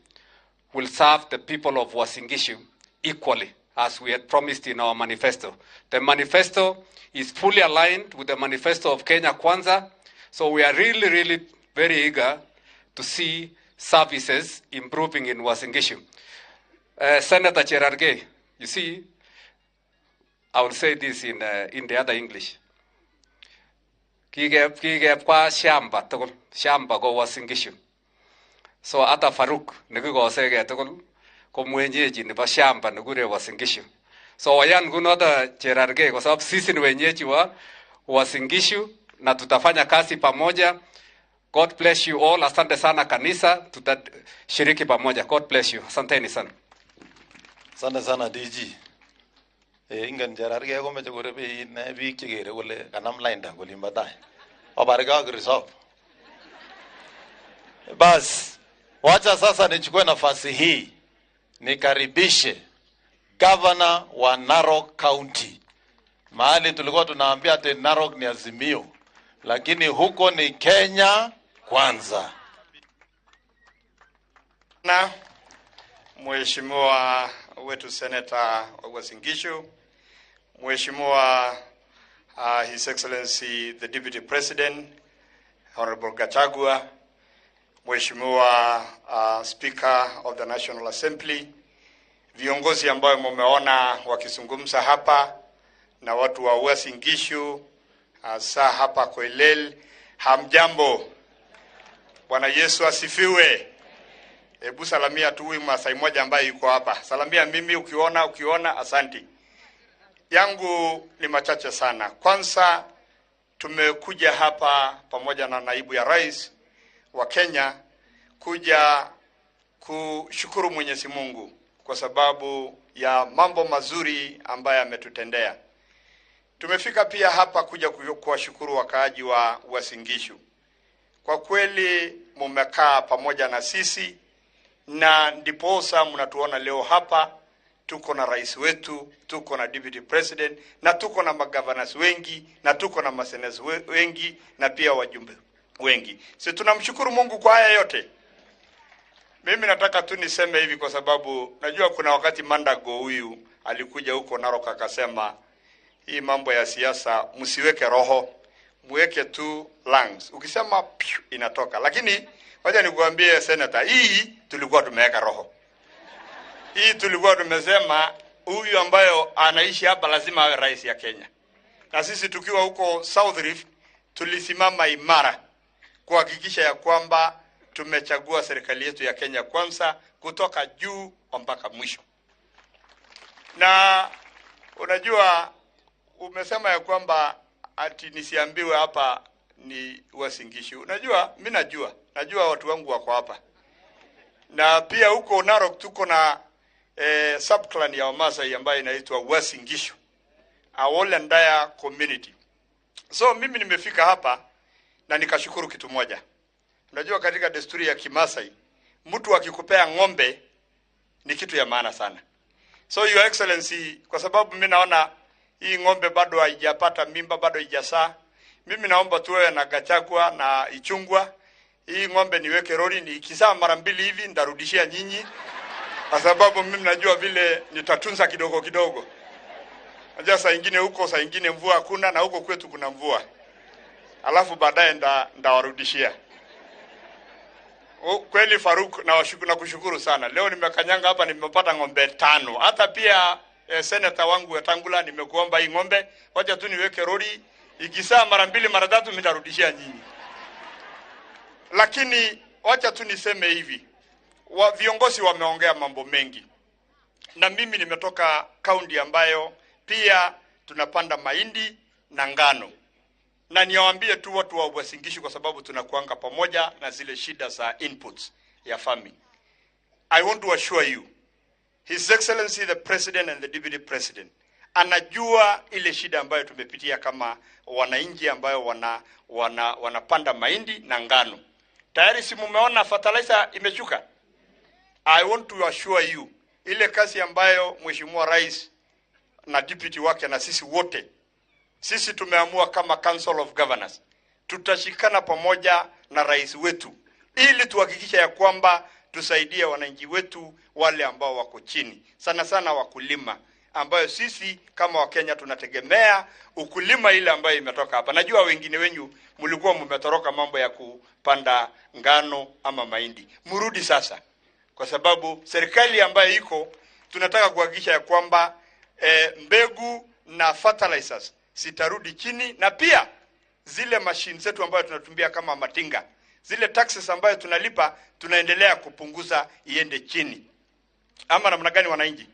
will serve the people of Uasin Gishu equally, as we had promised in our manifesto. The manifesto is fully aligned with the manifesto of Kenya Kwanza, so we are really, really very eager to see services improving in Uasin Gishu. Senator Cherargei, you see, I will say this in the other English. Kigepwa shamba tugul, shamba ko Uasin Gishu. So ata Farouk nekikosege tugul ko mwenyeji nebo shamba nekure Uasin Gishu. So wayan kunoto Cherargei kwa sababu sisi ni wenyeji wa Uasin Gishu na tutafanya kazi pamoja. God bless you all. Asante sana kanisa, tutashiriki pamoja. God bless you. Asanteni sana. Asante sana DG. Ingen cherargei komeche korebe ne biik chekere kole kanam lainda kolimbo tai. Obargei ak reserve. Bas, wacha sasa nichukue nafasi hii nikaribishe Governor wa Narok County. Mahali tulikuwa tunaambia ati Narok ni Azimio, lakini huko ni Kenya Kwanza. Na Mheshimiwa wetu Senator Uasin Gishu, Mheshimiwa His Excellency the Deputy President Honorable Gachagua, Mheshimiwa Speaker of the National Assembly, viongozi ambayo mumeona wakizungumza hapa na watu wa Uasin Gishu, hasa hapa Koilel, hamjambo. Bwana Yesu asifiwe. Hebu salamia tu huyu Masai mmoja ambaye yuko hapa. Salamia mimi ukiona, asanti. Yangu ni machache sana. Kwanza tumekuja hapa pamoja na naibu ya rais wa Kenya kuja kushukuru Mwenyezi Mungu kwa sababu ya mambo mazuri ambayo ametutendea. Tumefika pia hapa kuja kuwashukuru wakaaji wa Uasin Gishu. Kwa kweli mumekaa pamoja na sisi na ndiposa mnatuona leo hapa. Tuko na rais wetu, tuko na deputy president, na tuko na magovernors wengi, na tuko na masenators wengi, na pia wajumbe wengi. Si tunamshukuru Mungu kwa haya yote. Mimi nataka tu niseme hivi kwa sababu najua kuna wakati Mandago huyu alikuja huko Narok akasema hii mambo ya siasa msiweke roho, muweke tu lungs. Ukisema piu, inatoka. Lakini wacha nikuambie senator, hii tulikuwa tumeweka roho. Hii tulikuwa tumesema huyu ambayo anaishi hapa lazima awe rais ya Kenya. Na sisi tukiwa huko South Rift tulisimama imara kuhakikisha ya kwamba tumechagua serikali yetu ya Kenya Kwanza kutoka juu mpaka mwisho. Na unajua umesema ya kwamba ati nisiambiwe hapa ni Uasin Gishu. Unajua mimi najua watu wangu wako hapa. Na pia huko Narok tuko na subclan ya Wamasai ambayo inaitwa Uasin Gishu, our entire community. So mimi nimefika hapa na nikashukuru kitu moja. Unajua katika desturi ya Kimasai, mtu akikupea ng'ombe ni kitu ya maana sana. So Your Excellency, kwa sababu mimi naona hii ng'ombe bado haijapata mimba, bado haijazaa, mimi naomba tuwe na Gachagua na Ichungwa. Hii ng'ombe niweke rori, nikizaa mara mbili hivi nitarudishia nyinyi, kwa sababu mimi najua vile nitatunza kidogo kidogo. Unajua saa nyingine huko, saa nyingine mvua hakuna, na huko kwetu kuna mvua. Alafu baadaye ndawarudishia. Kweli Faruk, na kushukuru sana. Leo nimekanyanga hapa nimepata ng'ombe 5. Hata pia senator wangu Wetangula nimekuomba hii ng'ombe, wacha tu niweke rori, ikizaa mara mbili mara tatu nitarudishia nyinyi. Lakini wacha tu niseme hivi, viongozi wameongea mambo mengi. Na mimi nimetoka kaunti ambayo pia tunapanda mahindi na ngano. Na niwaambie tu watu wa Uasin Gishu, kwa sababu tunakuanga pamoja na zile shida za inputs ya farming. I want to assure you, His Excellency the President and the Deputy President anajua ile shida ambayo tumepitia kama wananchi ambayo wanapanda mahindi na ngano. Tayari si mumeona fertilizer imeshuka. I want to assure you, ile kazi ambayo Mheshimiwa Rais na deputy wake na sisi wote, sisi tumeamua kama Council of Governors tutashikana pamoja na rais wetu ili tuhakikishe ya kwamba tusaidie wananchi wetu wale ambao wako chini, sana sana wakulima, ambayo sisi kama Wakenya tunategemea ukulima ile ambayo imetoka hapa. Najua wengine wenyu mlikuwa mmetoroka mambo ya kupanda ngano ama mahindi. Mrudi sasa, kwa sababu serikali ambayo iko tunataka kuhakikisha ya kwamba mbegu na fertilizers sitarudi chini, na pia zile machine zetu ambayo tunatumia kama matinga, zile taxes ambayo tunalipa tunaendelea kupunguza iende chini. Ama namna gani wananchi?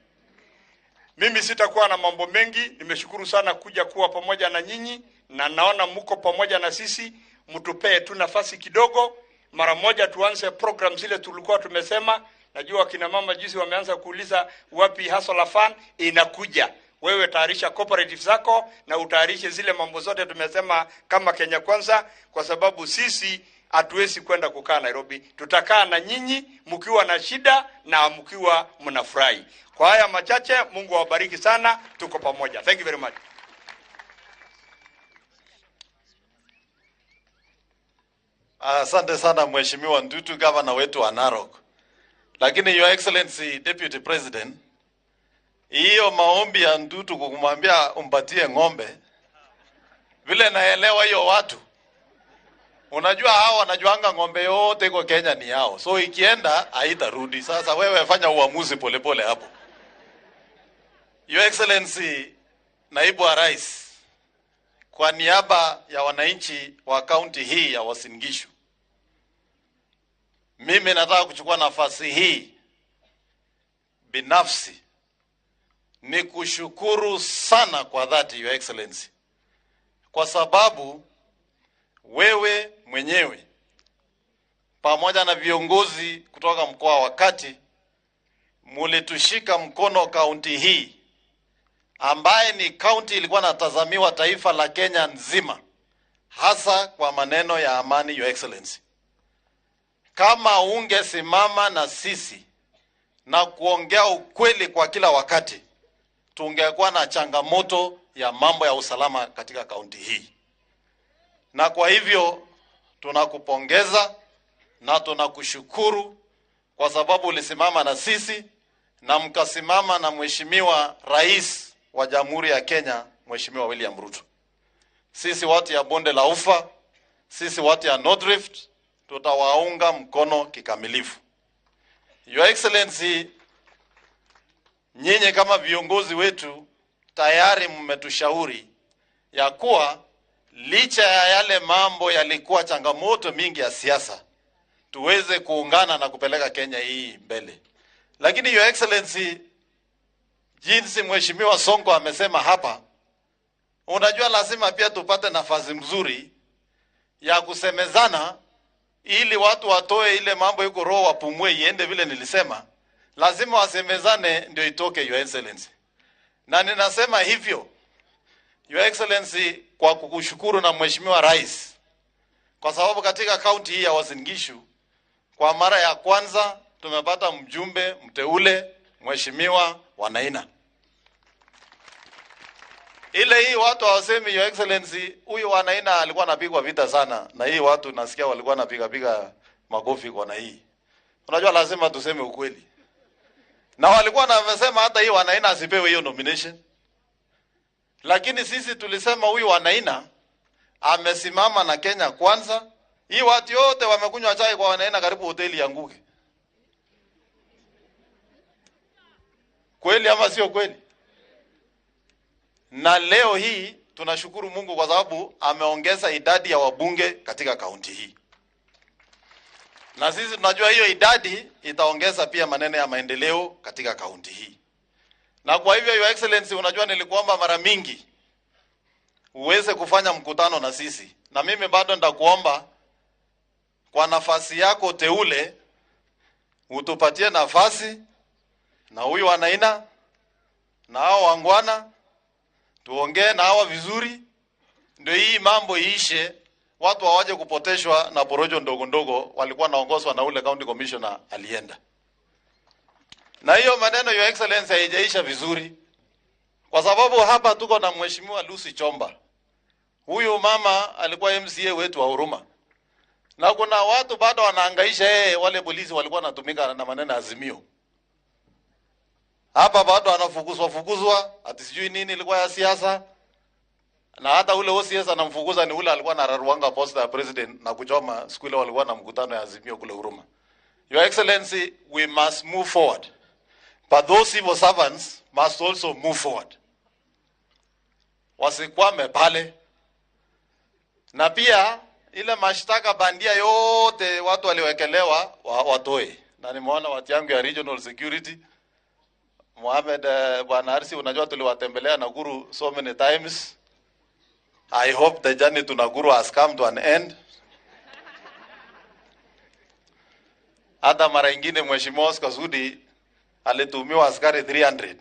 Mimi sitakuwa na mambo mengi. Nimeshukuru sana kuja kuwa pamoja na nyinyi, na naona mko pamoja na sisi. Mtupee tu nafasi kidogo, mara moja tuanze program zile tulikuwa tumesema. Najua kina mama juzi wameanza kuuliza wapi Hustler Fund inakuja. Wewe tayarisha cooperative zako na utayarishe zile mambo zote tumesema kama Kenya Kwanza, kwa sababu sisi hatuwezi kwenda kukaa Nairobi. Tutakaa na nyinyi mkiwa na shida na mkiwa mnafurahi. Kwa haya machache, Mungu awabariki sana, tuko pamoja. Thank you very much. Asante sana Mheshimiwa Ntutu, gavana wetu wa Narok. Lakini Your Excellency Deputy President, hiyo maombi ya Ntutu kukumwambia umpatie ng'ombe, vile naelewa hiyo watu, unajua hao wanajuanga ng'ombe yote iko Kenya ni yao, so ikienda haitarudi. Sasa wewe fanya uamuzi polepole hapo. Your Excellency Naibu wa Rais, kwa niaba ya wananchi wa kaunti hii ya Uasin Gishu, mimi nataka kuchukua nafasi hii binafsi ni kushukuru sana kwa dhati, Your Excellency, kwa sababu wewe mwenyewe pamoja na viongozi kutoka mkoa wa Kati mulitushika mkono kaunti hii ambaye ni kaunti ilikuwa natazamiwa taifa la Kenya nzima, hasa kwa maneno ya amani. Your Excellency, kama ungesimama na sisi na kuongea ukweli kwa kila wakati, tungekuwa na changamoto ya mambo ya usalama katika kaunti hii. Na kwa hivyo tunakupongeza na tunakushukuru kwa sababu ulisimama na sisi na mkasimama na Mheshimiwa Rais wa Jamhuri ya Kenya, Mheshimiwa William Ruto. Sisi watu ya Bonde la Ufa, sisi watu ya North Rift tutawaunga mkono kikamilifu. Your Excellency, nyinyi kama viongozi wetu tayari mmetushauri ya kuwa licha ya yale mambo yalikuwa changamoto mingi ya siasa, tuweze kuungana na kupeleka Kenya hii mbele. Lakini Your Excellency, jinsi Mheshimiwa Sonko amesema hapa, unajua lazima pia tupate nafasi mzuri ya kusemezana ili watu watoe ile mambo iko roho wapumue iende vile nilisema. Lazima wasemezane ndio itoke, Your Excellency. Na ninasema hivyo, Your Excellency, kwa kukushukuru na Mheshimiwa Rais, kwa sababu katika kaunti hii ya Uasin Gishu kwa mara ya kwanza tumepata mjumbe mteule Mheshimiwa Wanaina. Ile hii watu hawasemi, Your Excellency, huyu Wanaina alikuwa anapigwa vita sana, na hii watu nasikia walikuwa wanapiga piga makofi kwa na hii. Unajua lazima tuseme ukweli. Na walikuwa wanasema hata hii Wanaina asipewe hiyo nomination. Lakini sisi tulisema huyu Wanaina amesimama na Kenya Kwanza. Hii watu yote wamekunywa chai kwa Wanaina karibu hoteli yanguke. Kweli ama sio kweli? Na leo hii tunashukuru Mungu kwa sababu ameongeza idadi ya wabunge katika kaunti hii. Na sisi tunajua hiyo idadi itaongeza pia maneno ya maendeleo katika kaunti hii. Na kwa hivyo, Your Excellency, unajua nilikuomba mara mingi uweze kufanya mkutano na sisi. Na mimi bado nitakuomba kwa nafasi yako teule utupatie nafasi na huyu Wanaina na hao wangwana, tuongee na hawa vizuri, ndio hii mambo iishe, watu hawaje kupoteshwa na porojo ndogo ndogo walikuwa naongozwa na ule county commissioner alienda. Na hiyo maneno, Your Excellency, haijaisha vizuri, kwa sababu hapa tuko na Mheshimiwa Lucy Chomba. Huyu mama alikuwa MCA wetu wa Huruma. Na kuna watu bado wanahangaisha yeye, wale polisi walikuwa wanatumika na maneno ya Azimio. Hapa bado anafukuzwa fukuzwa, ati sijui nini ilikuwa ya siasa. Na hata ule OCS anamfukuza ni ule alikuwa anararuanga posta ya president na kuchoma siku ile walikuwa na mkutano ya Azimio kule Huruma. Your Excellency, we must move forward. But those civil servants must also move forward. Wasikwame pale. Na pia ile mashtaka bandia yote watu waliwekelewa watoe. Na nimeona watu yangu ya Regional Security, Mohamed, Bwana Arsi, unajua tuliwatembelea Nakuru so many times. I hope the journey to Nakuru has come to an end. Hata mara ingine Mheshimiwa Oscar Sudi alitumiwa askari 300.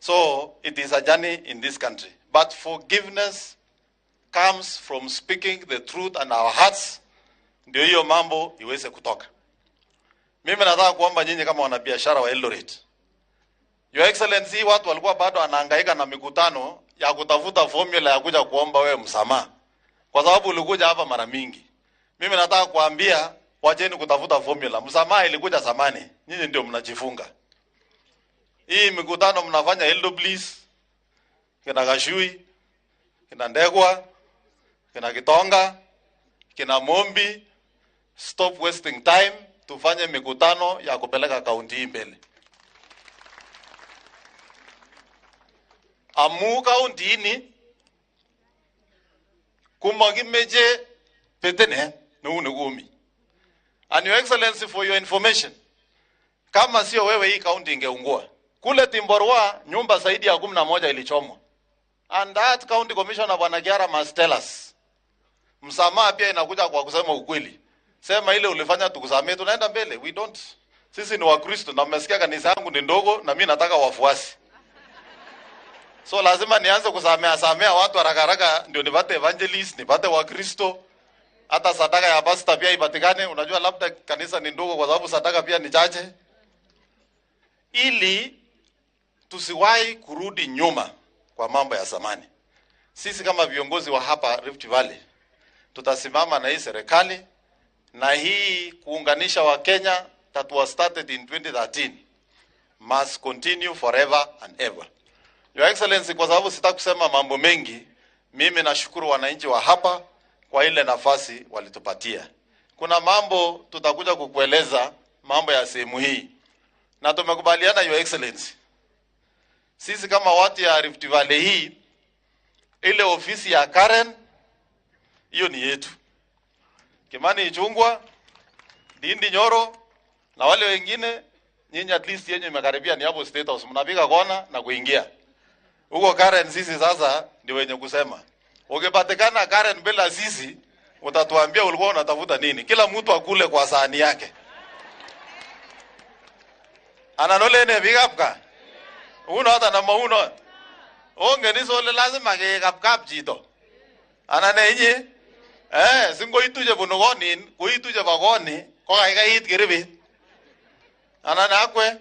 So it is a journey in this country. But forgiveness comes from speaking the truth and our hearts, ndio hiyo mambo iweze kutoka. Mimi nataka kuomba nyinyi kama wanabiashara wa Eldoret. Your Excellency, watu walikuwa bado wanahangaika na mikutano ya kutafuta formula ya kuja kuomba wewe msamaha, kwa sababu ulikuja hapa mara mingi. Mimi nataka kuambia wacheni kutafuta formula. Msamaha ilikuja zamani, nyinyi ndio mnajifunga. Hii mikutano mnafanya Eldo Bliss, kina Kashui, kina Ndegwa, kina Kitonga, kina Mombi. Stop wasting time, tufanye mikutano ya kupeleka kaunti hii mbele. Amu kaunti ini kumakimeche petene neuni kumi. And Your Excellency, for your information, kama sio wewe hii kaunti ingeungua. Kule Timborwa nyumba zaidi ya 11 ilichomwa. And that county commissioner Bwana Kiara must tell us. Msamaha pia inakuja kwa kusema ukweli. Sema ile ulifanya tukusamee, tunaenda mbele. We don't. Sisi ni Wakristo na mmesikia kanisa yangu ni ndogo na mimi nataka wafuasi. So lazima nianze kusamea samea watu haraka haraka ndio nipate evangelist, nipate Wakristo. Hata sadaka ya pastor pia ipatikane. Unajua labda kanisa ni ndogo kwa sababu sadaka pia ni chache. Ili tusiwahi kurudi nyuma kwa mambo ya zamani. Sisi kama viongozi wa hapa Rift Valley tutasimama na hii serikali na hii kuunganisha wa Kenya that was started in 2013 must continue forever and ever. Your Excellency, kwa sababu sitaki kusema mambo mengi, mimi nashukuru wananchi wa hapa kwa ile nafasi walitupatia. Kuna mambo tutakuja kukueleza, mambo ya sehemu hii. Na tumekubaliana, Your Excellency, sisi kama watu ya Rift Valley hii, ile ofisi ya Karen hiyo ni yetu. Kimani Ichung'wah, Ndindi Nyoro na wale wengine, nyinyi at least yenye imekaribia ni hapo State House, mnapiga kona na kuingia huko Karen. Sisi sasa ndio wenye kusema. Ukipatikana Karen bila sisi, utatuambia ulikuwa unatafuta nini. Kila mtu akule kwa sahani yake. Ananolene bigapka. Uno hata na mauno. Onge ni sole lazima kekapkap chito. Anane inye singoitu chebunu konin, koitu chebo koni, kokaikait keribit. Anane akwe.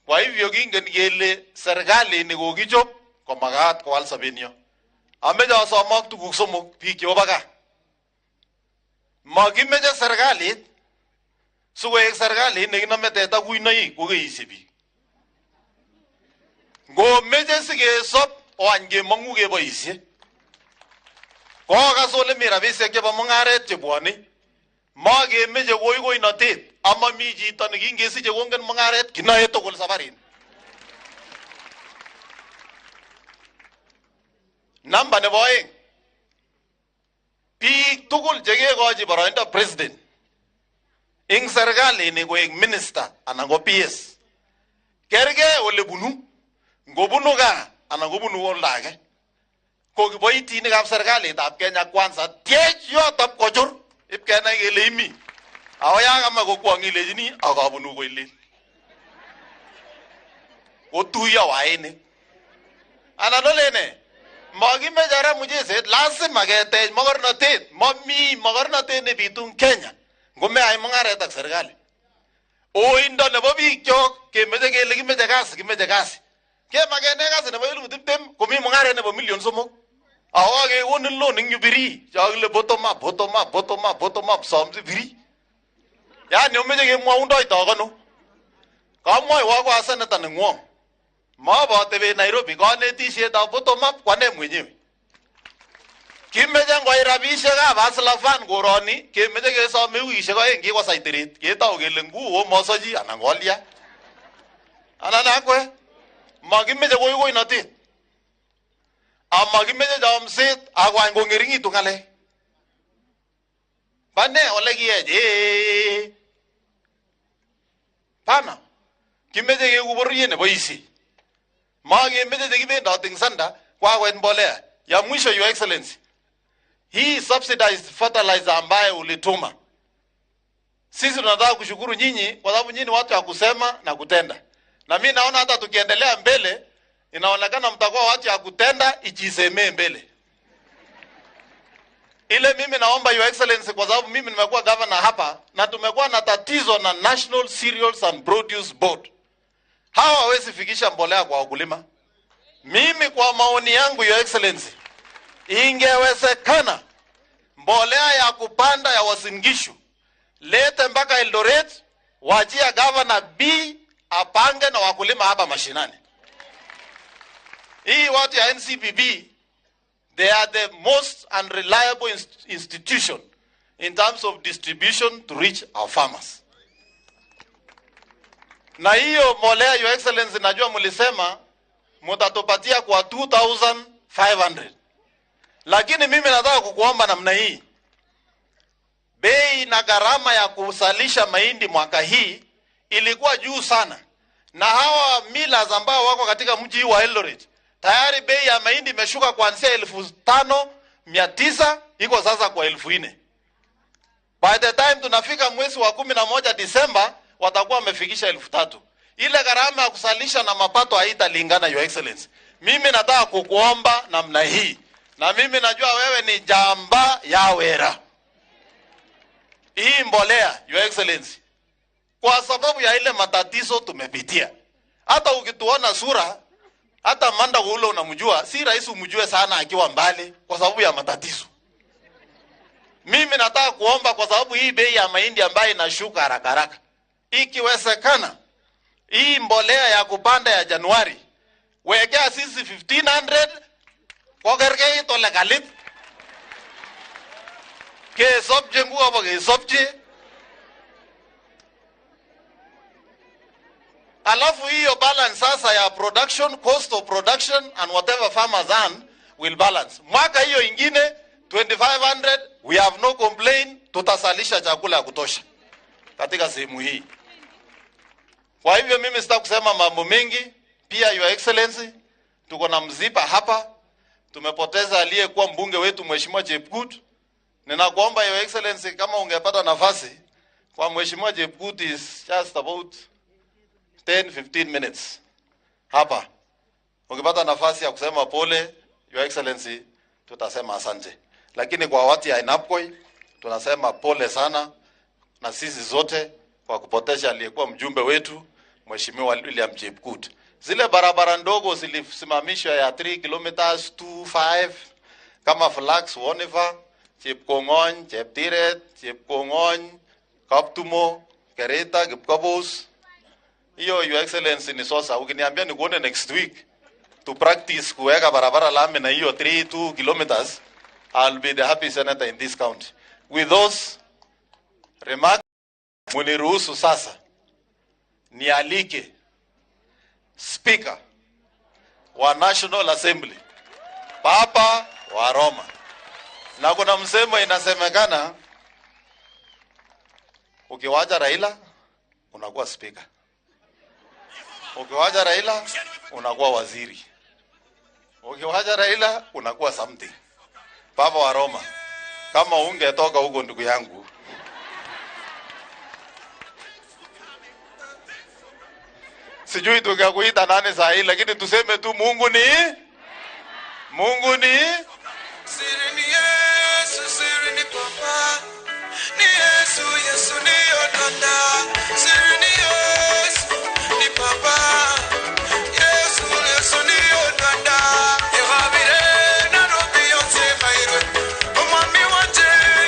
Kwa hivyo kingen kele serikali ni kokichob komakat kowal sobenyo. Ameche asomok tuguk somok biik chebo gaa. Makimeche serikalit sikoek serikalit nekinome teta kuinoik kokeishe biik. Ngomeche sikesob oany kemong'u keboisie. Kokas ole mi rabisiek chebo mung'aret chebwone. Makemeche koikoinotet amami chito nekingesiche kongen mung'aret kinoe tugul sabarini. Namba nebo oeng, biik tugul chekekochi boroindo president ing serkalini koek minister anan ko PS, kerkei ole bunu, ngobunu gaa anan kobunu oldo age, ko kiboitinikab serkalitab Kenya Kwanza tyech yotok kochur ipkenai kele imi. Ako yakamach kokwong ilechini akabunu koilel. Kotuiyo wainik. Anan olene makimeche ara mucheset, lazima ketech mokornotet. Mami mokornotet nebitu eng Kenya ngomeyai mung'aret ak serikali. Oindo nebo biikchok kemeche kele kimeche kasi, kimeche kasi. Kemakene kasi nebo 20,000 komi mung'aret nebo 3 million. Ako kakekonin loan eng yu biri chokile bottom up, bottom up, bottom up, bottom up, somsi biri. Yani omeche kemwoundoi tokono. Kamwoiwo ko a senator neng'wong. Maboteben Nairobi konetisietab bottom up kwa ne mwenyewe. Kimeche ngoit rabisiekab Hustler Fund koroni, kemeche kesome wikisiek 2 kikosai teret. Ketou kele nguo mosochi anan kolya. Anan akwe, makimeche koikoinotet. Amakimeche chomset akwany kong'ering'itu ng'alek. Bane ole kiech Pana. Kimeche keku bororiet neboisie. Makemeche chekibendoti eng sanda kwakoit mbolea. Ya mwisho, Your Excellency, hii subsidized fertilizer ambayo ulituma Sisi tunataka kushukuru nyinyi kwa sababu nyinyi ni watu wa kusema na kutenda. Na mimi naona hata tukiendelea mbele inaonekana mtakuwa watu ya kutenda ijisemee mbele. Ile mimi naomba Your Excellency, kwa sababu mimi nimekuwa governor hapa na tumekuwa na tatizo na National Cereals and Produce Board. Hawa hawezi fikisha mbolea kwa wakulima. Mimi kwa maoni yangu, Your Excellency, ingewezekana mbolea ya kupanda ya Uasin Gishu lete mpaka Eldoret, wachia governor B apange na wakulima hapa mashinani. Hii watu ya NCPB, they are the most unreliable institution in terms of distribution to reach our farmers. Na hiyo mbolea, Your Excellency, najua mlisema mutatupatia kwa 2500. Lakini mimi nataka kukuomba namna hii. Bei na gharama ya kusalisha mahindi mwaka hii ilikuwa juu sana. Na hawa millers ambao wako katika mji wa Eldoret, tayari bei ya mahindi imeshuka kuanzia 5,900 iko sasa kwa 4,000. By the time tunafika mwezi wa 11 Disemba watakuwa wamefikisha 3,000. Ile gharama ya kusalisha na mapato haitalingana, Your Excellency. Mimi nataka kukuomba namna hii. Na mimi najua wewe ni jamba ya wera. Hii mbolea, Your Excellency, kwa sababu ya ile matatizo tumepitia, hata ukituona sura, hata Manda ule unamjua, si rahisi umjue sana akiwa mbali kwa sababu ya matatizo. Mimi nataka kuomba kwa sababu hii bei ya mahindi ambayo inashuka haraka haraka, ikiwezekana hii mbolea ya kupanda ya Januari wekea sisi 1500 kokergeit ole kalit. Kesopche nguo kesopche. Alafu hiyo balance sasa ya production, cost of production and whatever farmers earn will balance. Mwaka hiyo ingine 2500, we have no complaint, tutasalisha chakula ya kutosha katika sehemu hii. Kwa hivyo mimi sita kusema mambo mengi. Pia Your Excellency, tuko na mzipa hapa. Tumepoteza aliyekuwa mbunge wetu Mheshimiwa Chepkut. Ninakuomba Your Excellency, kama ungepata nafasi kwa Mheshimiwa Chepkut is just about 10-15 minutes hapa. Ukipata nafasi ya kusema pole, Your Excellency, tutasema asante. Lakini kwa watu ya Ainabkoi tunasema pole sana na sisi zote kwa kupoteza aliyekuwa mjumbe wetu Mheshimiwa William Chepkut. Zile barabara ndogo zilisimamishwa ya 3 kilometers 2.5 kama Flax, Woniva, Chepkongony, Cheptiret, Chepkongony, Kaptumo, Kereta, Kipkabus. Hiyo Your Excellency ni sosa. Ukiniambia nikuone next week to practice kuweka barabara lami na hiyo 3-2 kilometers, I'll be the happy senator in this county. With those remarks, muniruhusu sasa nialike Speaker wa National Assembly, Papa wa Roma. Na kuna msemo inasemekana, ukiwaja Raila unakuwa speaker, ukiwaja Raila unakuwa waziri, ukiwaja Raila unakuwa something. Papa wa Roma, kama ungetoka huko ndugu yangu, sijui tukakuita nani saa hii, lakini tuseme tu Mungu ni Mungu ni.